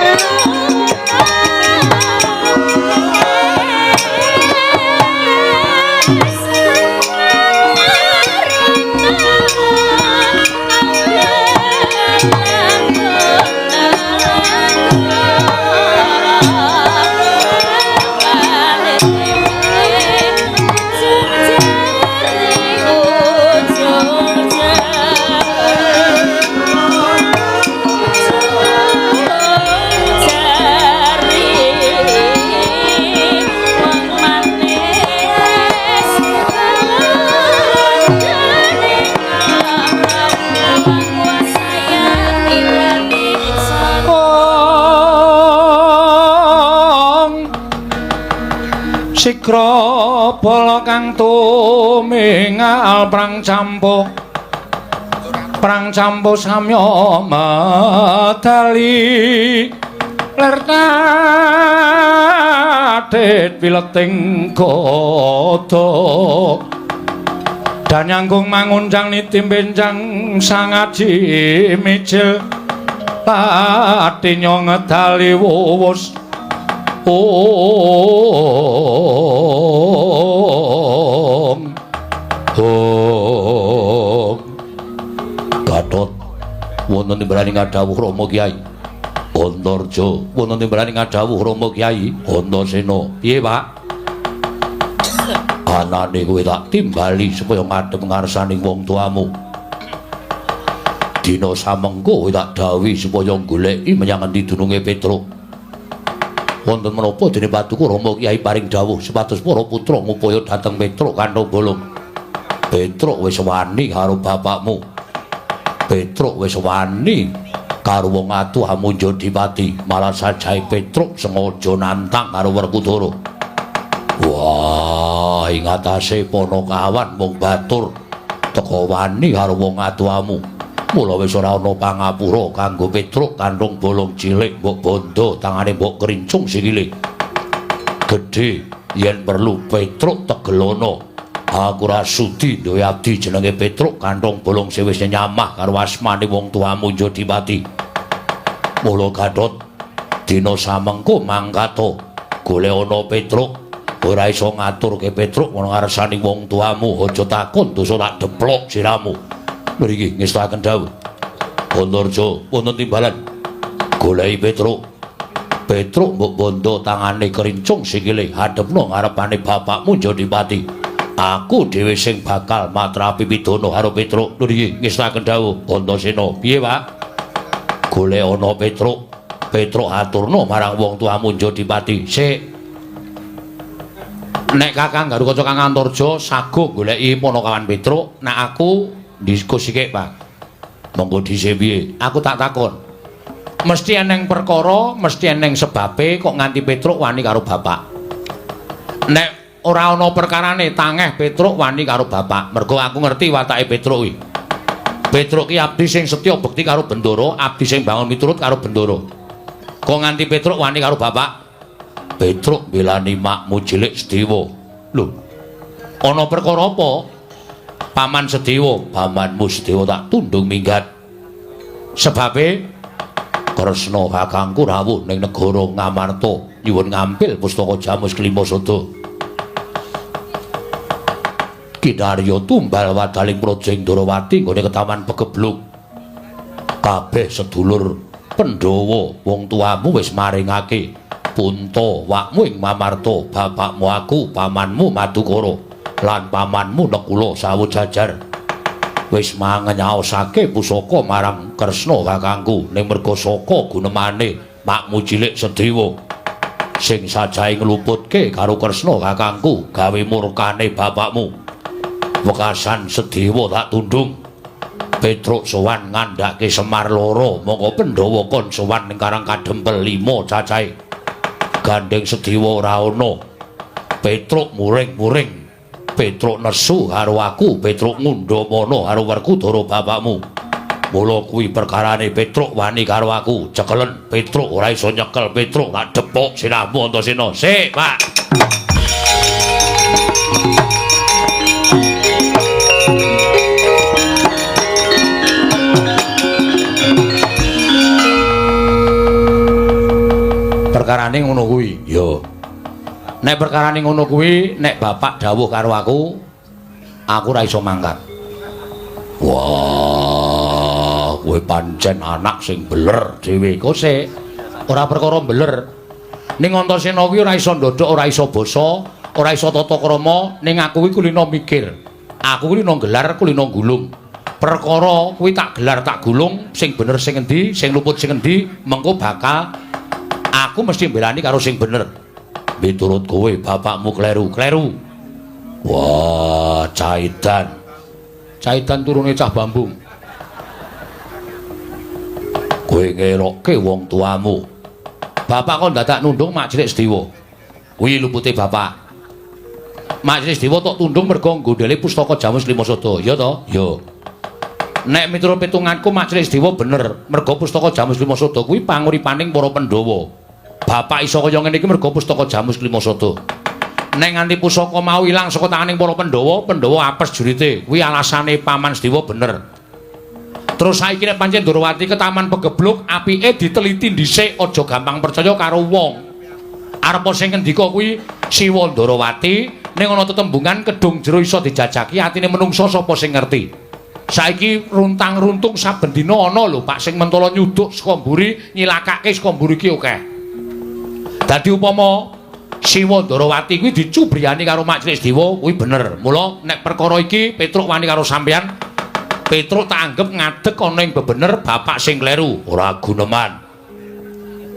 Sikra bala kang tumingal prang campuh samya medali ler tatit wileting gada danyangkung manguncang niti benjang sangaji mijil patinya ngedali wuwus. Om Om Gatot wonten timbalane ngadhawuh Rama Kyai Antarja wonten timbalane ngadhawuh Rama Kyai Antasena. Piye Pak? Anane kowe tak timbali supaya ngadhep ngarsane wong tuamu. Dina samengko kowe tak dhawuhi supaya goleki menyang endi dununge Petruk. Wonten menapa dene paduka Rama Kyai paring dawuh supados para putra ngupaya dhateng Petruk kanthi bolong. Petruk wis wani karo bapakmu. Petruk wis wani karo wong atuh amunja dipati. Malah sajae Petruk sengaja nantang karo Werkudara. Wah, ing atase Panakawan mung batur teka wani karo wong atuhamu. Mula wis ora ana pangapura kanggo Petruk kanthong bolong cilik mbok bondo tangane mbok krincung sikile. Gedhe yen perlu Petruk tegelono. Aku ora sudi duwe abdi jenenge Petruk kanthong bolong sing wis nyamah karo asmane wong tuamu Jodipati. Mula Gatot Dina samengko mangkato golek ana Petruk, ora iso ngaturke Petruk ana ngarsane wong tuamu, aja takon dosa tak deplok siramu. Mriki ngestakaken dawuh. Antarja wonten timbalan. Goleki Petruk. Petruk mbok bondo tangane kerincung sikile hadepno ngarepane bapakmu Jodipati. Aku dhewe sing bakal matrapi pidana karo Petruk. Nggih, ngestakaken dawuh Antasena. Piye, Pak? Golek ana Petruk. Petruk aturna marang wong tuamu Jodipati. Sik. Nek Kakang Garukaca Kang Antarja saguh goleki panakawan Petruk, nek aku diskusi sithik, Pak. Monggo dhisik piye? Aku tak takon. Mesti eneng perkara, mesti eneng sebabe kok nganti Petruk wani karo bapak. Nek ora ana perkarane tangeh Petruk wani karo bapak. Mergo aku ngerti watake Petruk kuwi. Petruk ki abdi sing setya bekti karo Bendara, abdi sing bangun miturut karo Bendara. Kok nganti Petruk wani karo bapak? Petruk mbelani makmu cilik Sedewa. Lho. Ana perkara apa? Paman Sedewa, pamanmu Sedewa tak tundung minggat. Sebabe Kresna kakangku rawuh ning negara Ngamarta nyuwun ngampil pustaka Jamus Kelima Sada. Kinarya tumbal wadaling praja ing Ndorowati nggone ketaman pegebluk. Kabeh sedulur Pandhawa wong tuamu wis maringake punta wakmu ing Mamarta, bapakmu aku, pamanmu Madukara lan pamanmu Nekula sawu jajar. Wis mangenyaosake pusaka marang Kresna kakangku ning merga saka gunemane makmu cilik Sedewa sing sajahe ngluputke karo Kresna kakangku gawe murkane bapakmu. Wekasan Sedewa tak tundung. Petruk sowan ngandhake Semar loro, mongko Pandhawa kon sowan ning Karang Kadempel 5 cacahe. Gandeng Sedewa ora ana. Petruk muring-muring. Petruk nesu karo aku, Petruk ngundhamana karo Werkudara bapakmu. Mula kuwi perkarane Petruk wani karo aku. Cekelen Petruk ora iso nyekel Petruk tak depok sirahmu Antasena. Sik, Pak. Perkarane ngono kuwi. Ya. Nek perkarane ngono kuwi, nek bapak dawuh karo aku, aku ora iso mangkat. Wah, kowe pancen anak sing beler dhewe. Kok sik ora perkara beler. Ning Antasena kuwi ora iso ndodhok, ora iso basa, ora iso tata krama, ning aku kuwi kulino mikir. Aku kulino gelar, kulino gulung. Perkara kuwi tak gelar, tak gulung, sing bener sing endi, sing luput sing endi, mengko bakal aku mesti mbelani karo sing bener. Miturut kowe bapakmu kleru, kleru. Wah, caidan. Caidan turune cah bambung. Kowe ngelokke wong tuamu. Bapak kok dadak nundung mak cilik Sedewa. Kuwi lupute bapak. Mak cilik Sedewa tok tundung mergo nggondhele pustaka Jamus Lima Sada, ya to? Ya. Nek miturut pitunganku mak cilik Sedewa bener, mergo pustaka Jamus Lima Sada kuwi panguripaning para Pandhawa. Bapak iso kaya ngene iki mergo pustaka Jamus Kelima Sada. Nek nganti pusaka mau ilang saka tanganing para Pandhawa, Pandhawa apes jurite. Kuwi alasane Paman Sedewa bener. Terus saiki nek pancen Ndorowati ketaman pegebluk, apike diteliti dhisik, aja gampang percaya karo wong. Arep sing ngendika kuwi Siwa Ndorowati, ning ana tetembungan kedung jero iso dijajaki atine menungsa sapa sing ngerti. Saiki runtang-runtung saben dina ana lho Pak sing mentala nyuduk saka mburi, nyilakake saka mburi ki akeh. Dadi upama Siwa Ndorowati kuwi dicubriyani karo Mak Cilik Sedewa kuwi bener. Mula nek perkara iki Petruk wani karo sampeyan, Petruk tak anggep ngadeg ana ing bebener bapak sing kleru, ora guneman.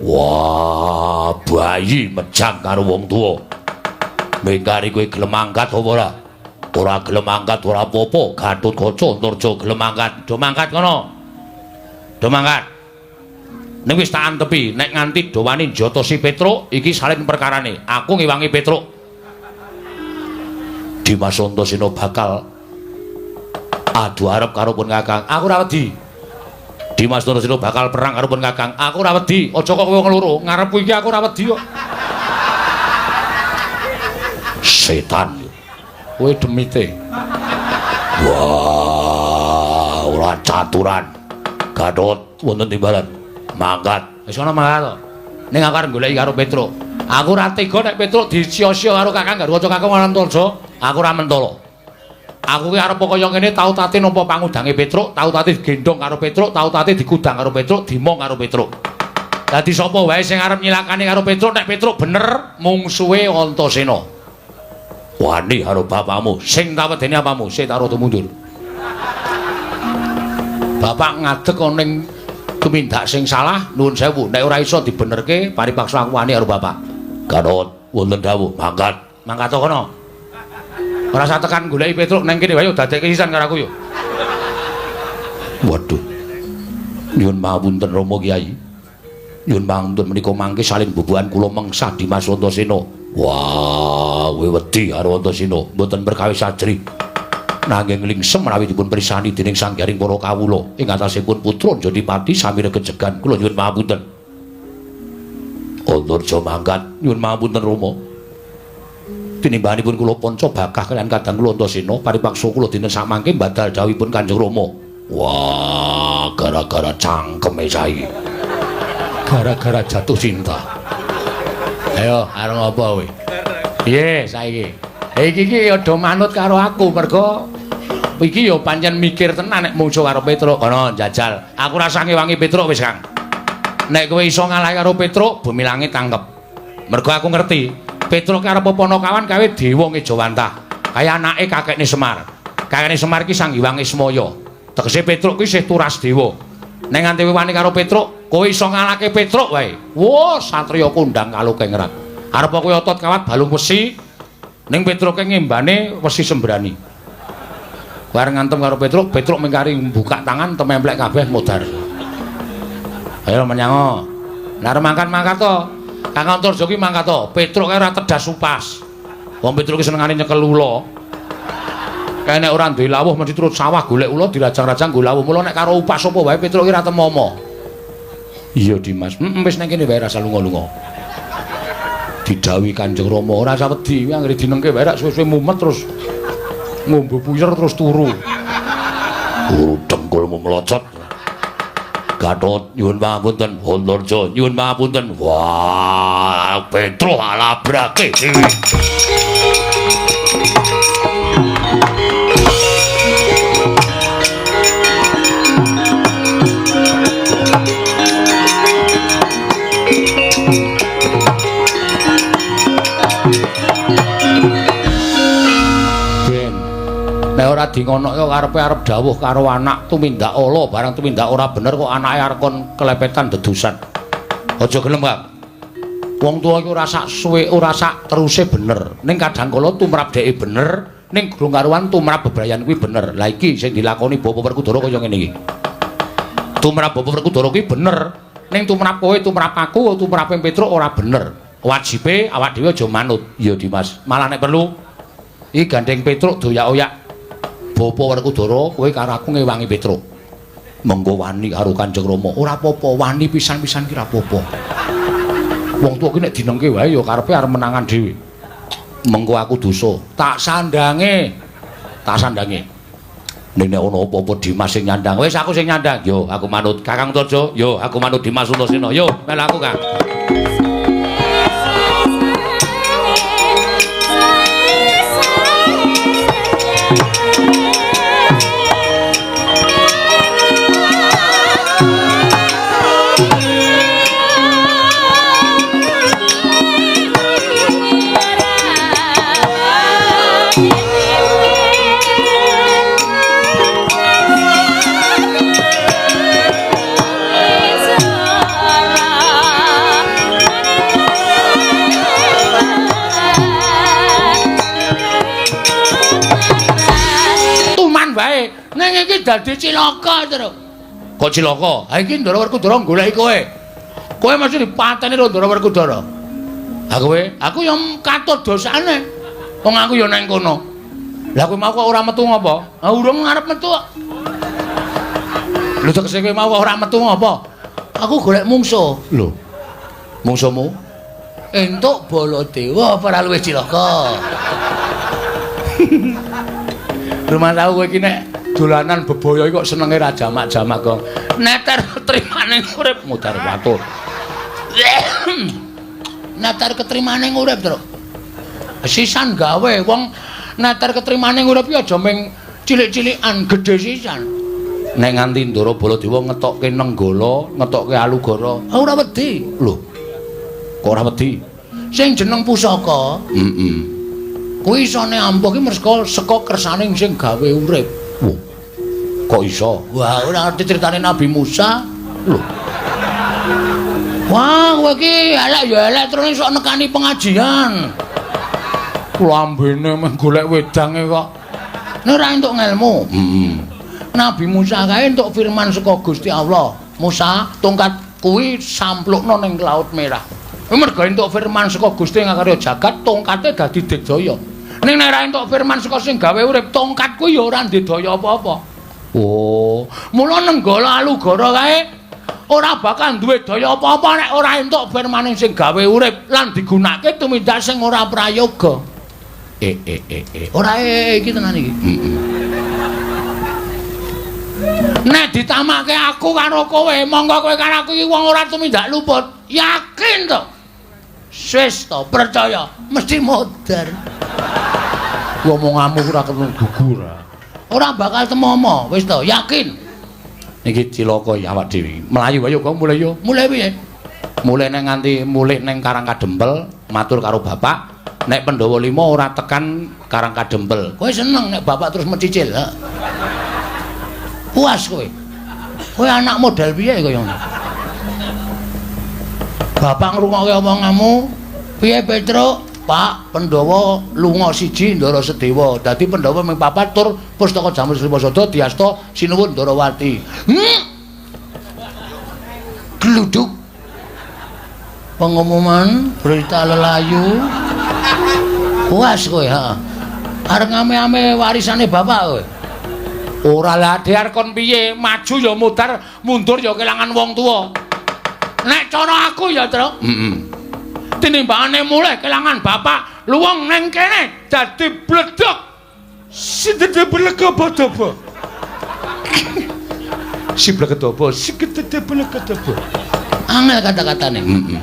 Wah, bayi mejang karo wong tuwa. Mengkari kowe gelem angkat apa ora? Ora gelem angkat ora apa-apa, Gatotkaca Antarja gelem angkat. Do mangkat kono. Do mangkat. Ning wis tak antepi, nek nganti do wani njotosi Petruk, iki salin perkarane. Aku ngewangi Petruk. Dimas Antasena bakal adu arep karo pun Kakang. Aku ora wedi. Dimas Antasena bakal perang karo pun Kakang. Aku ora wedi. Aja kok kowe wong loro, ngarepku iki aku ora wedi kok. Setan. Kowe demite. Wah, ora caturan. Gatot wonten timbalan. Mangkat. Wis ana mangkat to. Ning aku arep goleki karo Petruk. Aku ora tega nek Petruk disia-sia karo Kakang Garwaca Kakang Antarja. Aku ora mentolo. Aku ki arep kaya ngene tau tate nampa pangudange Petruk, tau tate digendhong karo Petruk, tau tate dikudang karo Petruk, dimong karo Petruk. Dadi sapa wae sing arep nyilakani karo Petruk nek Petruk bener mungsuhe Antasena. Wani karo bapakmu, sing tak wedeni apamu, sing tak rada mundur. Bapak ngadeg ana ning tumindak sing salah, nuwun sewu, nek ora iso dibenerke paripaksa aku wani karo bapak. Gatot, wonten dawuh, mangkat. Mangkat kono. Ora usah tekan goleki Petruk nang kene wae dadekke sisan karo aku yo. Waduh. Nyuwun pangapunten Rama Kyai. Nyuwun pangapunten menika mangke salin bubuhan kula mengsah Dimas Antasena. Wah, kowe wedi karo Antasena, mboten perkawis ajrih. Nanging lingsem menawi dipun pirsani dening sanggaring para kawula ing atasipun putra Jodipati sami regejegan kula nyuwun pangapunten. Antarja mangkat, nyuwun pangapunten Rama. Tinimbahanipun kula panca bakah kaliyan kadang kula Antasena paripaksa kula dinten samangke badal dawuhipun Kanjeng Rama. Wah, gara-gara cangkeme saiki. Gara-gara jatuh cinta. Ayo, arep ngopo kowe? Piye saiki? Iki iki aja manut karo aku mergo iki ya pancen mikir tenan nek mungsuh karo Petruk. Kono njajal. Aku ora usah ngewangi Petruk wis, Kang. Nek kowe iso ngalah karo Petruk, bumi langit tangkep. Mergo aku ngerti, Petruk arep Panakawan kawe dewa ngejawantah. Kaya anake kakekne Semar. Kakekne Semar iki Sang Hyang Ismaya. Tegese Petruk kuwi isih turas dewa. Nek nganti wani karo Petruk, kowe iso ngalahke Petruk wae. Wah, satriya kondang kalukengrat. Arep kowe otot kawat balung wesi, ning Petruke ngembane wesi sembrani. Bareng ngantem karo Petruk, Petruk mengkari buka tangan tememplek kabeh modar. Ayo menyango. Lah arep mangkat-mangkat to. Kang Antarja ki mangkat to. Petruk kae ora tedas upas. Wong Petruk ki senengane nyekel ula. Kae nek ora duwe lawuh mesti turut sawah golek ula dirajang-rajang nggo lawuh. Mula nek karo upas apa wae Petruk ki ora temomo. Iya Dimas. Heeh wis nang kene wae rasa lunga-lunga. Didhawuhi Kanjeng Rama ora usah wedi, anggere dinengke wae rak suwe-suwe mumet terus ngombe puyer terus turu. Turu dengkulmu melocot. Gatot nyuwun pangapunten, Antarja nyuwun pangapunten. Wah, Petruk alabrake dhewe. Nek ora dingonokke karepe arep dawuh karo anak tumindak ala barang tumindak ora bener kok anake arep kon kelepetan dedusan. Aja gelem, Kang. Wong tuwa iki ora sak suwe, ora sak teruse bener. Ning kadang kala tumrap dheke bener, ning durung karuan tumrap bebrayan kuwi bener. Lah iki sing dilakoni Bapak Werkudara kaya ngene iki. Tumrap Bapak Werkudara kuwi bener, ning tumrap kowe, tumrap aku, tumrape Petruk ora bener. Wajibe awak dhewe aja manut. Iya, Dimas. Malah nek perlu iki gandeng Petruk doyak-oyak Bapak Werkudara kowe karo aku ngewangi Petruk. Mengko wani karo Kanjeng Rama. Ora apa-apa, wani pisan-pisan ki ora apa-apa. Wong tuwa ki nek dinengke wae ya karepe arep menangan dhewe. Mengko aku dosa, tak sandange. Tak sandange. Ning nek ana apa-apa Dimas sing nyandang. Wis aku sing nyandang. Yo aku manut Kakang Antarja, yo aku manut Dimas Antasena. Yo melu aku, Kang. Ning iki dadi cilaka, Truk. Kok cilaka? Ha iki Ndara Werkudara goleki kowe. Kowe mesti dipateni karo Ndara Werkudara. Ha kowe, aku ya katut dosane. Wong aku ya nang kono. Lah kowe mau kok ora metu ngopo? Ha urung arep metu kok. Lho tegese kowe mau kok ora metu ngopo? Aku golek mungsuh. Lho. Mungsuhmu? Entuk Baladewa apa ora luwih cilaka? Rumah tau kowe iki nek dolanan bebaya iki kok senenge ra jamak-jamak kok. Neter trimane urip mudhar watur. Neter ketrimane urip, Truk. Sisan gawe wong neter ketrimane urip iki aja ming cilik-cilikan, gedhe sisan. Nek nganti Ndara Baladewa ngetokke Nenggala, ngetokke Alugara, ora wedi. Lho. Kok ora wedi? Sing jeneng pusaka, heeh. Kuwi isone ampuh ki merga saka kersane sing gawe urip. Wah. Kok iso? Wah, ora ngerti critane Nabi Musa. Lho. Wah, kowe iki elek ya elek terus iso nekani pengajian. Lambene meh golek wedange kok. Nek ora entuk ngelmu. Heeh. Nabi Musa kae entuk firman saka Gusti Allah. Musa, tongkat kuwi samplukno ning Laut Merah. Kuwi merga entuk firman saka Gusti ngakarya jagat, tongkate dadi digdaya. Ning nek ora entuk firman saka sing gawe urip, tongkat kuwi ya ora ndedaya apa-apa. Oh, mula Nenggala Alugara kae ora bakal duwe daya apa-apa nek ora entuk firmane sing gawe urip lan digunakake tumindak sing ora prayoga. Ora iki tenan iki. Heeh. Nek ditamake aku karo kowe, monggo kowe karo aku iki wong ora tumindak luput. Yakin to? Wis to, percaya, mesti modar. Omonganmu ora ketemu gugur. Ora bakal temomo, wis to, yakin. Iki cilaka ya awak dhewe. Mlayu ayo kok mulih yo. Mulih piye? Mulih nang nganti mulih nang Karang Kadempel, matur karo bapak, nek Pandhawa 5 ora tekan Karang Kadempel. Kowe seneng nek bapak terus mencicil, ha? Puas kowe. Kowe anak model piye kaya ngono? Bapak ngrungokke omonganmu, piye Petruk? Pak, Pandhawa lunga siji Ndara Sedewa. Dadi Pandhawa ming papat tur pustaka Jamus Lima Sada diasta Sinuwun Ndarawati. Gluduk. Pengumuman berita lelayu. Puas kowe, ha. Arep ngame-ame warisane bapak kowe. Ora lah arep kon piye, maju ya mudar, mundur ya kelangan wong tuwa. Nek cara aku ya, Truk. Heeh. Tinimbangane mulih kelangan bapak, luwung neng kene dadi bledok. Sidede blegedobo. Si blegedobo, sigedede blegedobo. Angel kata-katane. Heeh.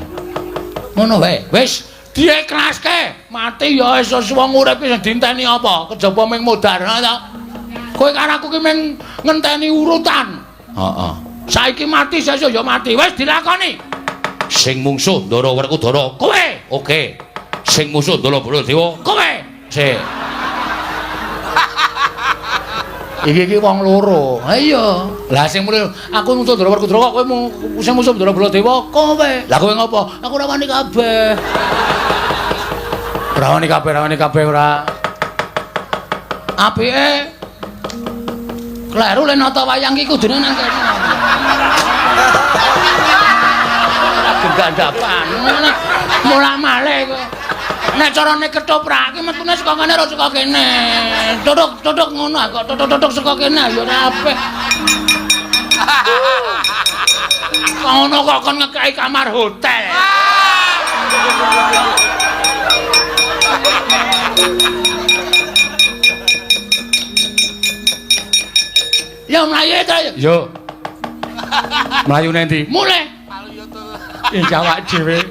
Ngono wae. Wis diekraske, mati ya wis wong urip sing dienteni apa? Kejaba ming modar ta. Kowe karo aku ki ming ngenteni urutan. Heeh. Saiki mati sesuk ya mati. Wis dilakoni. Sing mungsuh Ndara Werkudara kowe. Oke. Sing musuh Ndara Baladewa kowe. Sik. Iki iki wong loro. Ha iya. Lah sing mulih aku musuh Ndara Werkudara kok kowe sing musuh Ndara Baladewa kowe. Lah kowe ngopo? Aku ora wani kabeh. Ora wani kabeh, ora wani kabeh ora. Apike kleru le nata wayang iki kudune nang kene. Gendhandapan. Mulak-malik kowe. Nek carane ketoprak iki metune saka kene ora saka kene. Tutuk-tutuk ngono kok tutuk-tutuk saka kene ya ora apik. Ngono kok kon ngekeki kamar hotel. Ya mlayu ta. Yo. Mlayu nang ndi? Mulih. Iki awak dhewe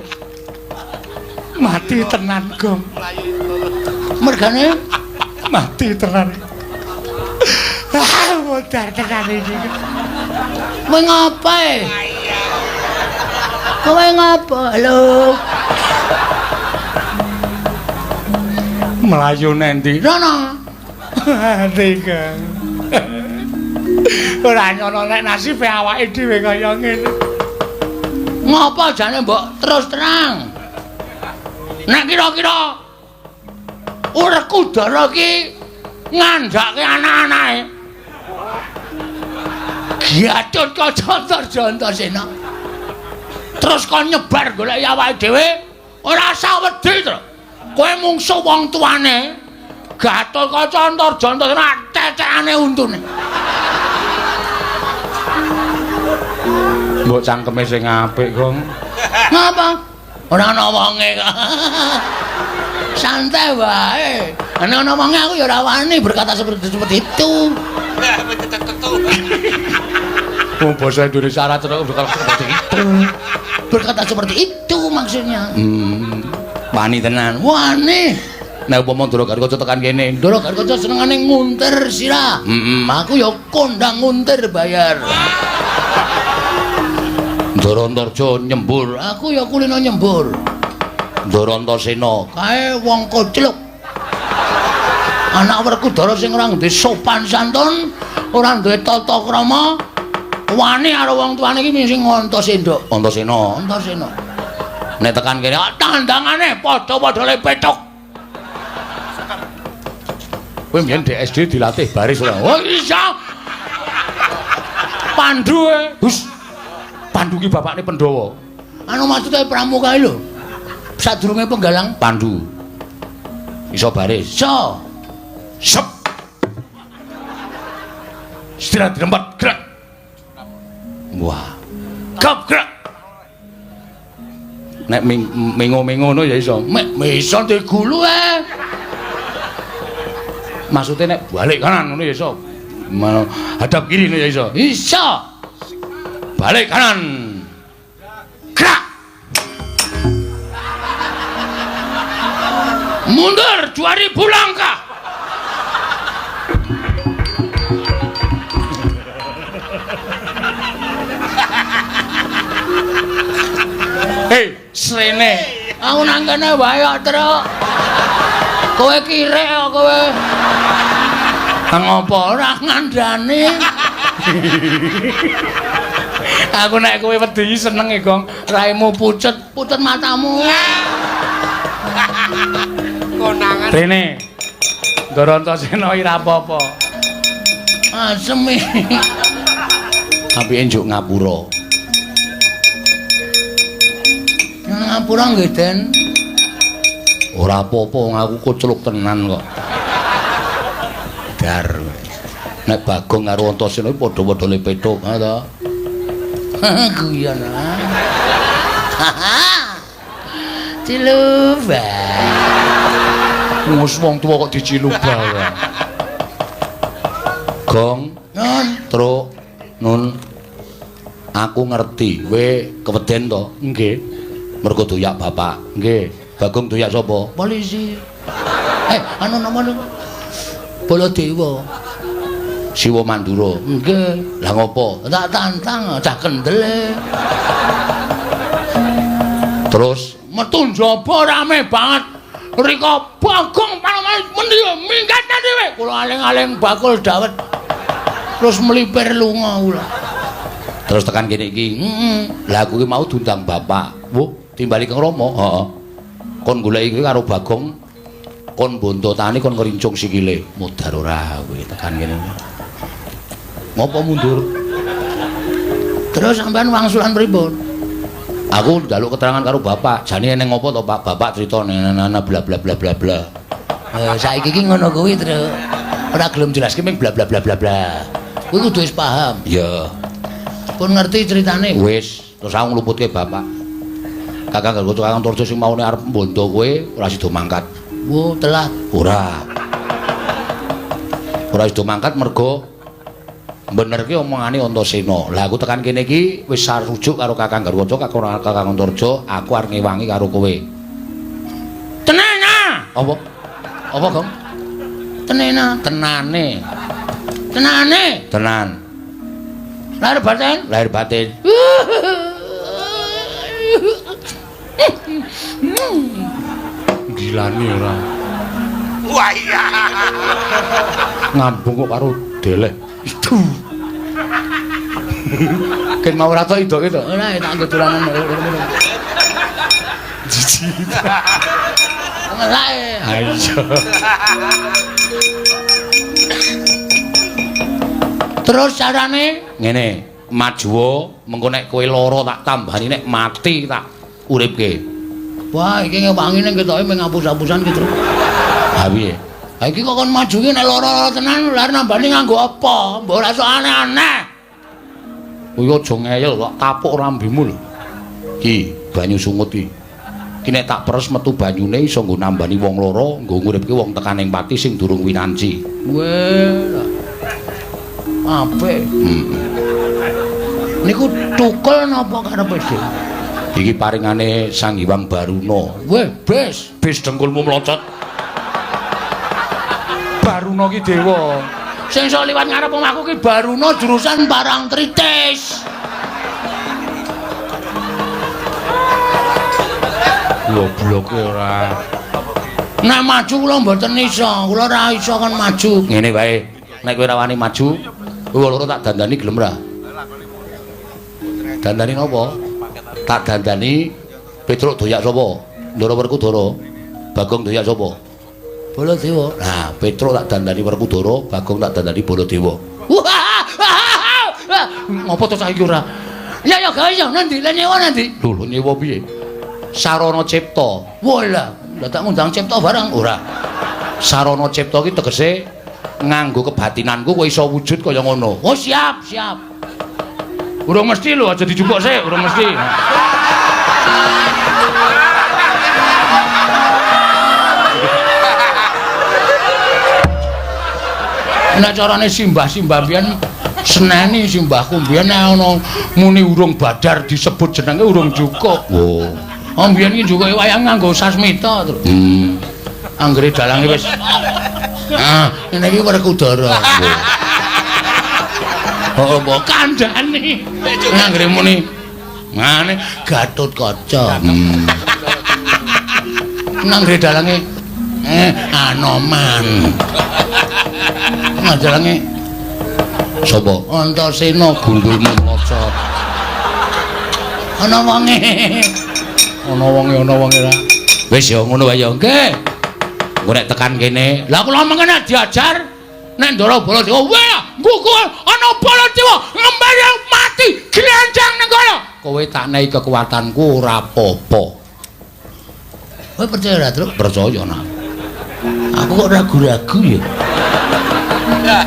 mati tenan, Gong. Mergane mati tenan. Ah, modar tenan iki. Kowe ngapa? Kowe ngapa? Halo. Mlayu nang ndi? Rono. Mati, Gong. Ora nyono nek nasibe awake dhewe kaya ngene. Ngapa jane mbok terus terang? Nek kira-kira Werkudara iki ngandhake anak-anake. Gatut Kaca Antarjana. Terus kon nyebar golek awake dhewe ora usah wedi to. Kowe mungsuh wong tuane. Gatut Kaca Antarjana cecekane untune. Mbok cangkeme sing apik, Gong. Ngapa? Ora ana wonge kok. Santai wae. Nek ana wonge aku ya ora wani berkata seperti itu. Wong basa Indonesia ora cetha bakal seperti itu. Berkata seperti itu maksudnya. Wani tenan. Wani. Nek upama Ndara Gatotkaca tekan kene, Ndara Gatotkaca senengane nguntir sirah. Aku ya kondang nguntir bayar. Ndara Antarja nyembur, aku ya kulino nyembur. Ndara Antasena kae wong kocluk. Anak Werkudara sing ora duwe sopan santun, ora duwe tata krama, wani karo wong tuane iki sing Antasena. Antasena, Antasena. Nek tekan kene tandangane padha-padha le pethuk. Kowe mbiyen di SD dilatih baris ora? Oh iya. Pandu e. Hus. Pandu ki bapakne Pandhawa. Anu maksude pramuka lho. Sadurunge penggalang Pandu. Iso baris. Iso. Sep. Istirahat di tempat, gerak. Wah. Gap gerak. Nek mengo-mengo ngono ya iso. Mek iso digulu e. Maksudnya nek balik kanan ngono ya iso. Hadap kiri ngono ya iso. Iso. Balik kanan. Gerak. Mundur 2000 langkah. Hei, srene. Aku nang kene wae kok, Truk. Kowe kirek kok kowe. Nang apa ora ngandani? Aku nek kowe wedi seneng e, Gong. Raimu pucet, pucet matamu. Konangan. Rene. Ndara Antasena ora apa-apa. Asem iki. Apike njuk ngapura. Ngapura nggih, Den. Ora apa-apa, aku kocluk tenan kok. Dar. Nek Bagong karo Antasena iki padha-padha le pethuk, ha ta? Guyon. Ciluba. Wis wong tuwa kok diciluba wae. Gong, Nun, Truk, Nun. Aku ngerti, kowe keweden to? Nggih. Mergo doyak bapak. Nggih. Bagong doyak sapa? Polisi. Anu nama lu? Baladewa. Siwa Mandura. Nggih. Lah ngopo? Tak tantang, cah kendel. Terus metu njaba rame banget. Rika Bagong panoman mendi minggat dhewe. Kula aling-aling bakul dawet. Terus melipir lunga kula. Terus tekan kene iki. Heeh. Lah aku ki mau diundang bapak. Wuh, timbali Kang Rama. Heeh. Kon goleki kuwi karo Bagong. Kon bontotane kon ngrincung sikile. Modar ora kowe tekan kene. Ngopo mundur? Terus sampean wangsulan pripun? Aku njaluk keterangan karo bapak. Jane eneng ngopo to, Pak? Bapak crita nana bla bla bla bla bla. Saiki iki ngono kuwi, Truk. Ora gelem jelaske ming bla bla bla bla bla. Kuwi kudu wis paham. Iya. Pun ngerti ceritane. Wis, terus aku ngluputke bapak. Kakang Garwa Kakang Torjo sing maune arep mbondo kowe ora sida mangkat. Wo, telat. Ora. Ora sida mangkat mergo benerke omongane Antasena. Lah aku tekan kene iki wis sarujuk karo Kakang Garwaca, Kakang Antarja, aku arep ngewangi karo kowe. Tenana. Apa? Apa, Gong? Tenena. Tenane. Tenane. Tenan. Lahir batin. Lahir batin. Gilani ora. Wah iya. Ngambung kok karo deleh. Itu. Ken mau ora tok idoke to? Ora tak nggo dolanan. Jijik. Ngelake. Ayo. Terus carane ngene, majuwa mengko nek kowe lara tak tambani, nek mati tak uripke. Wah, iki ngewangi ning ketoke mung ngapus-apusan ki, Truk. Ha piye? Ha iki kok kon maju ki nek lara-lara tenan lha nambani nganggo apa? Mbok ora sok aneh-aneh. Kuwi aja ngeyel kok kapuk rambimu lho. Ki, banyu sungut ki. Ki nek tak peres metu banyune iso nggo nambani wong lara, nggo nguripke wong tekaning pati sing durung winanci. Weh. Apik. Niku tukul napa karepe dhewe? Iki paringane Sang Hyang Baruna. Weh, bes, bes dengkulmu mlocot. Baruna ki dewa. Sing iso liwat ngarep omahku ki Baruna jurusan Parangtritis. Gobloke ora. Nek maju kula mboten iso, kula ora iso kon maju. Ngene wae, nek kowe ora wani maju, kowe loro tak dandani gelem ra? Dandani napa? Tak dandani Petruk doyak sapa? Ndara Werkudara. Bagong doyak sapa? Baladewa. Nah, Petruk tak dandani Werkudara, Bagong tak dandani Baladewa. Ngopo to cah iki ora? Ya ya gawe ya nanti, lah nyewa nanti. Lho, lho nyewa piye? Sarana cipta. Walah, lah tak ngundang cipta barang ora. Sarana cipta ki tegese nganggo kebatinanku kowe iso wujud kaya ngono. Oh, siap, siap. Urung mesti lho, aja dijupuk sik, urung mesti. Nek carane simbah-simbah biyen seneni simbahku biyen nek ana muni urung badar disebut jenenge urung cukup. Oh. Oh biyen iki njukuke wayang nganggo sasmita terus. Anggere dalange wis. Ah, ngene iki Werkudara. Oh, mbok kandhane. Anggere muni ngene Gatotkaca. Anggere dalange Anoman. Dalange sapa? Antasena gundulmu mlocot. Ana wonge. Ana wonge, ana wonge ra. Wis ya ngono wae ya. Nggih. Engko nek tekan kene, lah kula mengene diajar nek Ndara Baladewa, weh, nggugu ana Baladewa ngembali mati glenjang ning kono. Kowe tak nehi kekuatanku ora apa-apa. Kowe percaya ora, Truk? Percaya nah. Aku kok ragu-ragu ya.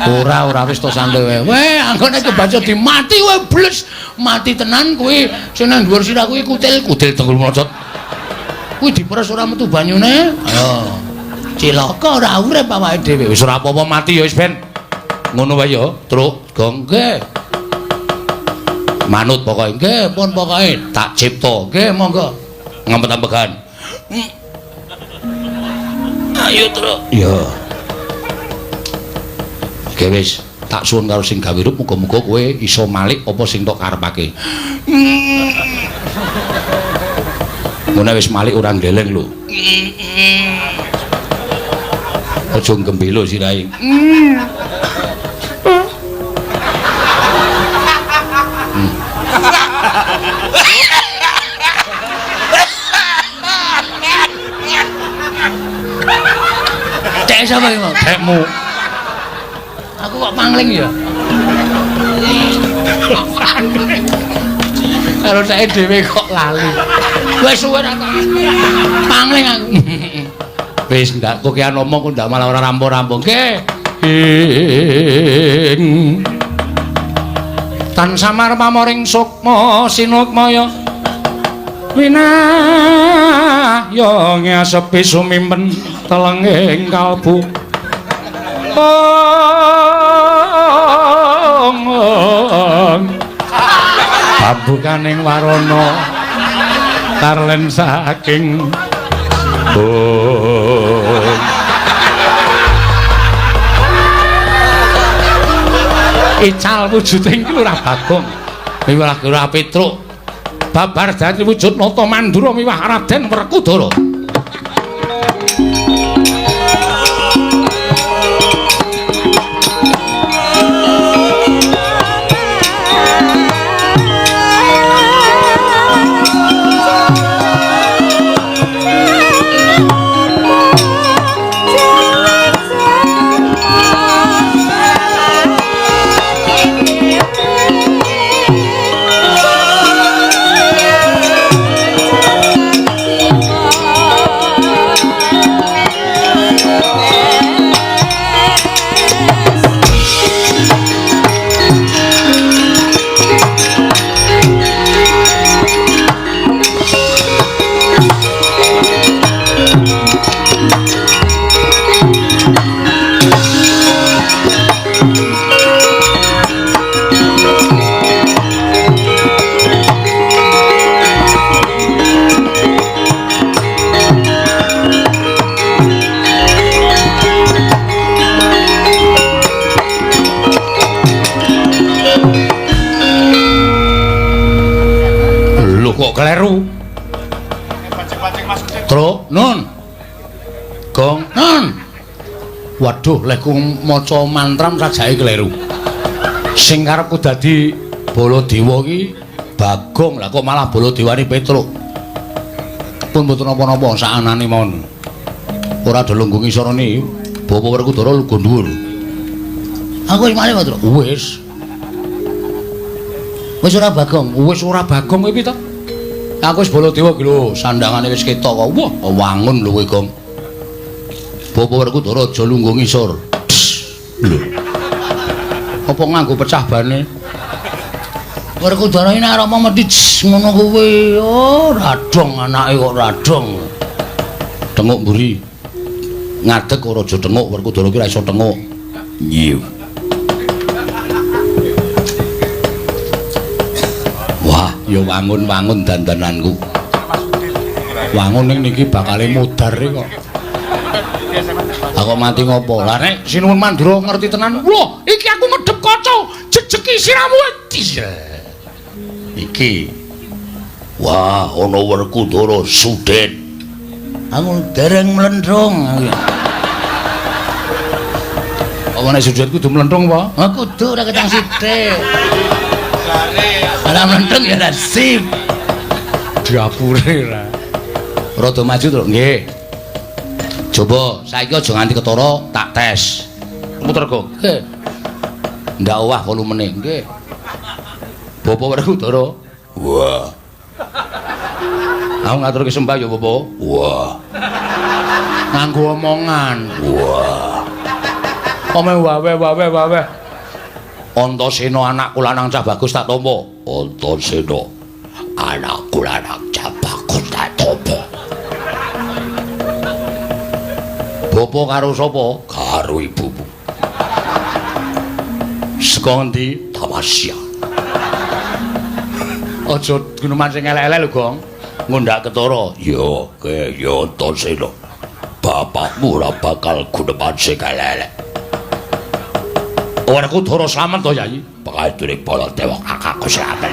Ora, ora wis to santai wae. Weh, anggone kebaca dimati kowe bles, mati tenan kuwi sing nang dhuwur sirah kuwi kutil, kutil dengkul mlocot. Kuwi diperes ora metu banyune. Ayo. Cilaka ora urip awake dhewe. Wis ora apa-apa mati ya wis ben. Ngono wae ya, Truk, Gong. Nggih. Manut pokoke. Nggih, pun pokoke tak cipta. Nggih, monggo. Ngempet-ambegan. Ayo, Truk. Iya. Oke wis, tak suwun karo sing gawe rup muga-muga kowe iso malik apa sing tok karepake. Ngono wis malik ora ndeleng lho. Aja gembelo sirahe. Cek sapa iki, Mas? Cekmu. Aku kok pangling ya? Karo saya dhewe kok lali. Wis suwe ra pangling aku. Wis ndak kokean omong kok ndak malah ora rampung-rampung. Nggih. Tan samar pamoring sukma sinukmaya winahya ngasepi sumimpen telenging kalbu. Pambukaning warana tarlen saking bung. Ical wujuding Lurah Bagong miwah Lurah Petruk babar dadi wujud Nata Mandura miwah Raden Werkudara. Oh. Waduh, lehku maca mantram sajake kleru. Sing karepku dadi Baladewa ki Bagong, lah kok malah Baladewane Petruk. Pun mboten napa-napa saanane mawon. Ora do lungguh ngisorone, Bapak Werkudara lungguh dhuwur. Aku wis malih, Truk. Wis. Wis ora Bagong. Wis ora Bagong kowe piye to? Aku wis Baladewa ki lho, sandangane wis ketok kok. Wah, wangun lho kowe, Gong. Bapak Werkudara aja lungguh ngisor. Lho. Apa nganggo pecah bane? Werkudara iki nek arep mesti ngono kuwi. Oh, radong anake kok radong. Tenguk mburi. Ngadeg ora aja tenguk, Werkudara ki ora iso tenguk. Iya. Wah, ya wangun-wangun dandananku. Wangun ning niki bakale mudhar kok. Aku mati ngopo? Lah nek Sinuwun Mandura ngerti tenan. Lho, iki aku medhep kaca, jejeki siramu. Iki. Wah, ana Werkudara Sudet. Aku dereng mlenthung. Apa nek Sudet kudu mlenthung apa? Ah kudu ora ketang sithik. Ora mlenthung ya ora sip. Diapure ra. Rada maju, Truk. Nggih. Coba saiki aja nganti ketara tak tes. Muter kok. Nggih. Ndak owah volumene. Nggih. Bapak Werkudara. Wah. Aku ngaturke sembah ya, Bapak. Wah. Nganggo omongan. Wah. Ome wawe wawe wawe. Antasena anakku lanang cah bagus tak tampa. Antasena anakku lanang cah bagus tak tampa. Bapak karo sapa? Karo ibumu. Saka ngendi? Tamasya. Aja guneman sing elek-elek lho, Gong. Ngundak ketara. Ya, ke ya Antasena. Bapakmu ora bakal guneman sing elek-elek. Werkudara slamet to, Yai? Pangestune Baladewa kakakku slamet.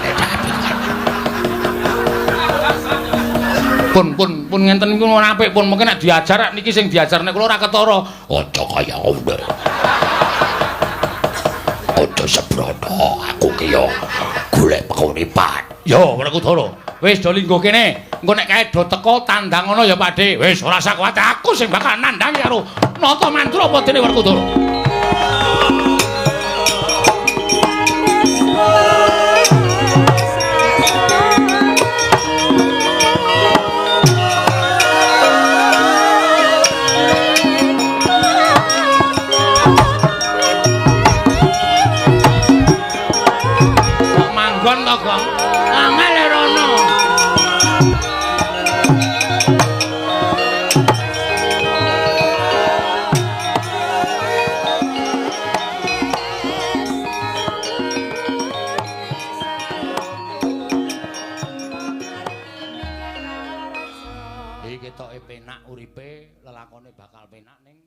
Pun pun pun ngenten niku ora apik pun mungkin nek diajar niki sing diajar nek kula ora ketara. Aja kaya ngono. Aja sembrono, aku ki yo golek penguripan. Yo Werkudara, wis do lingguh kene. Engko nek kae do teko tandang ngono ya Pakde. Wis ora usah kuwatir, aku sing bakal nandhangi karo Nata Mandura apa dene Werkudara. Manggon to, Gong? Angel rono. Iki ketoke penak uripe, lelakone bakal penak ning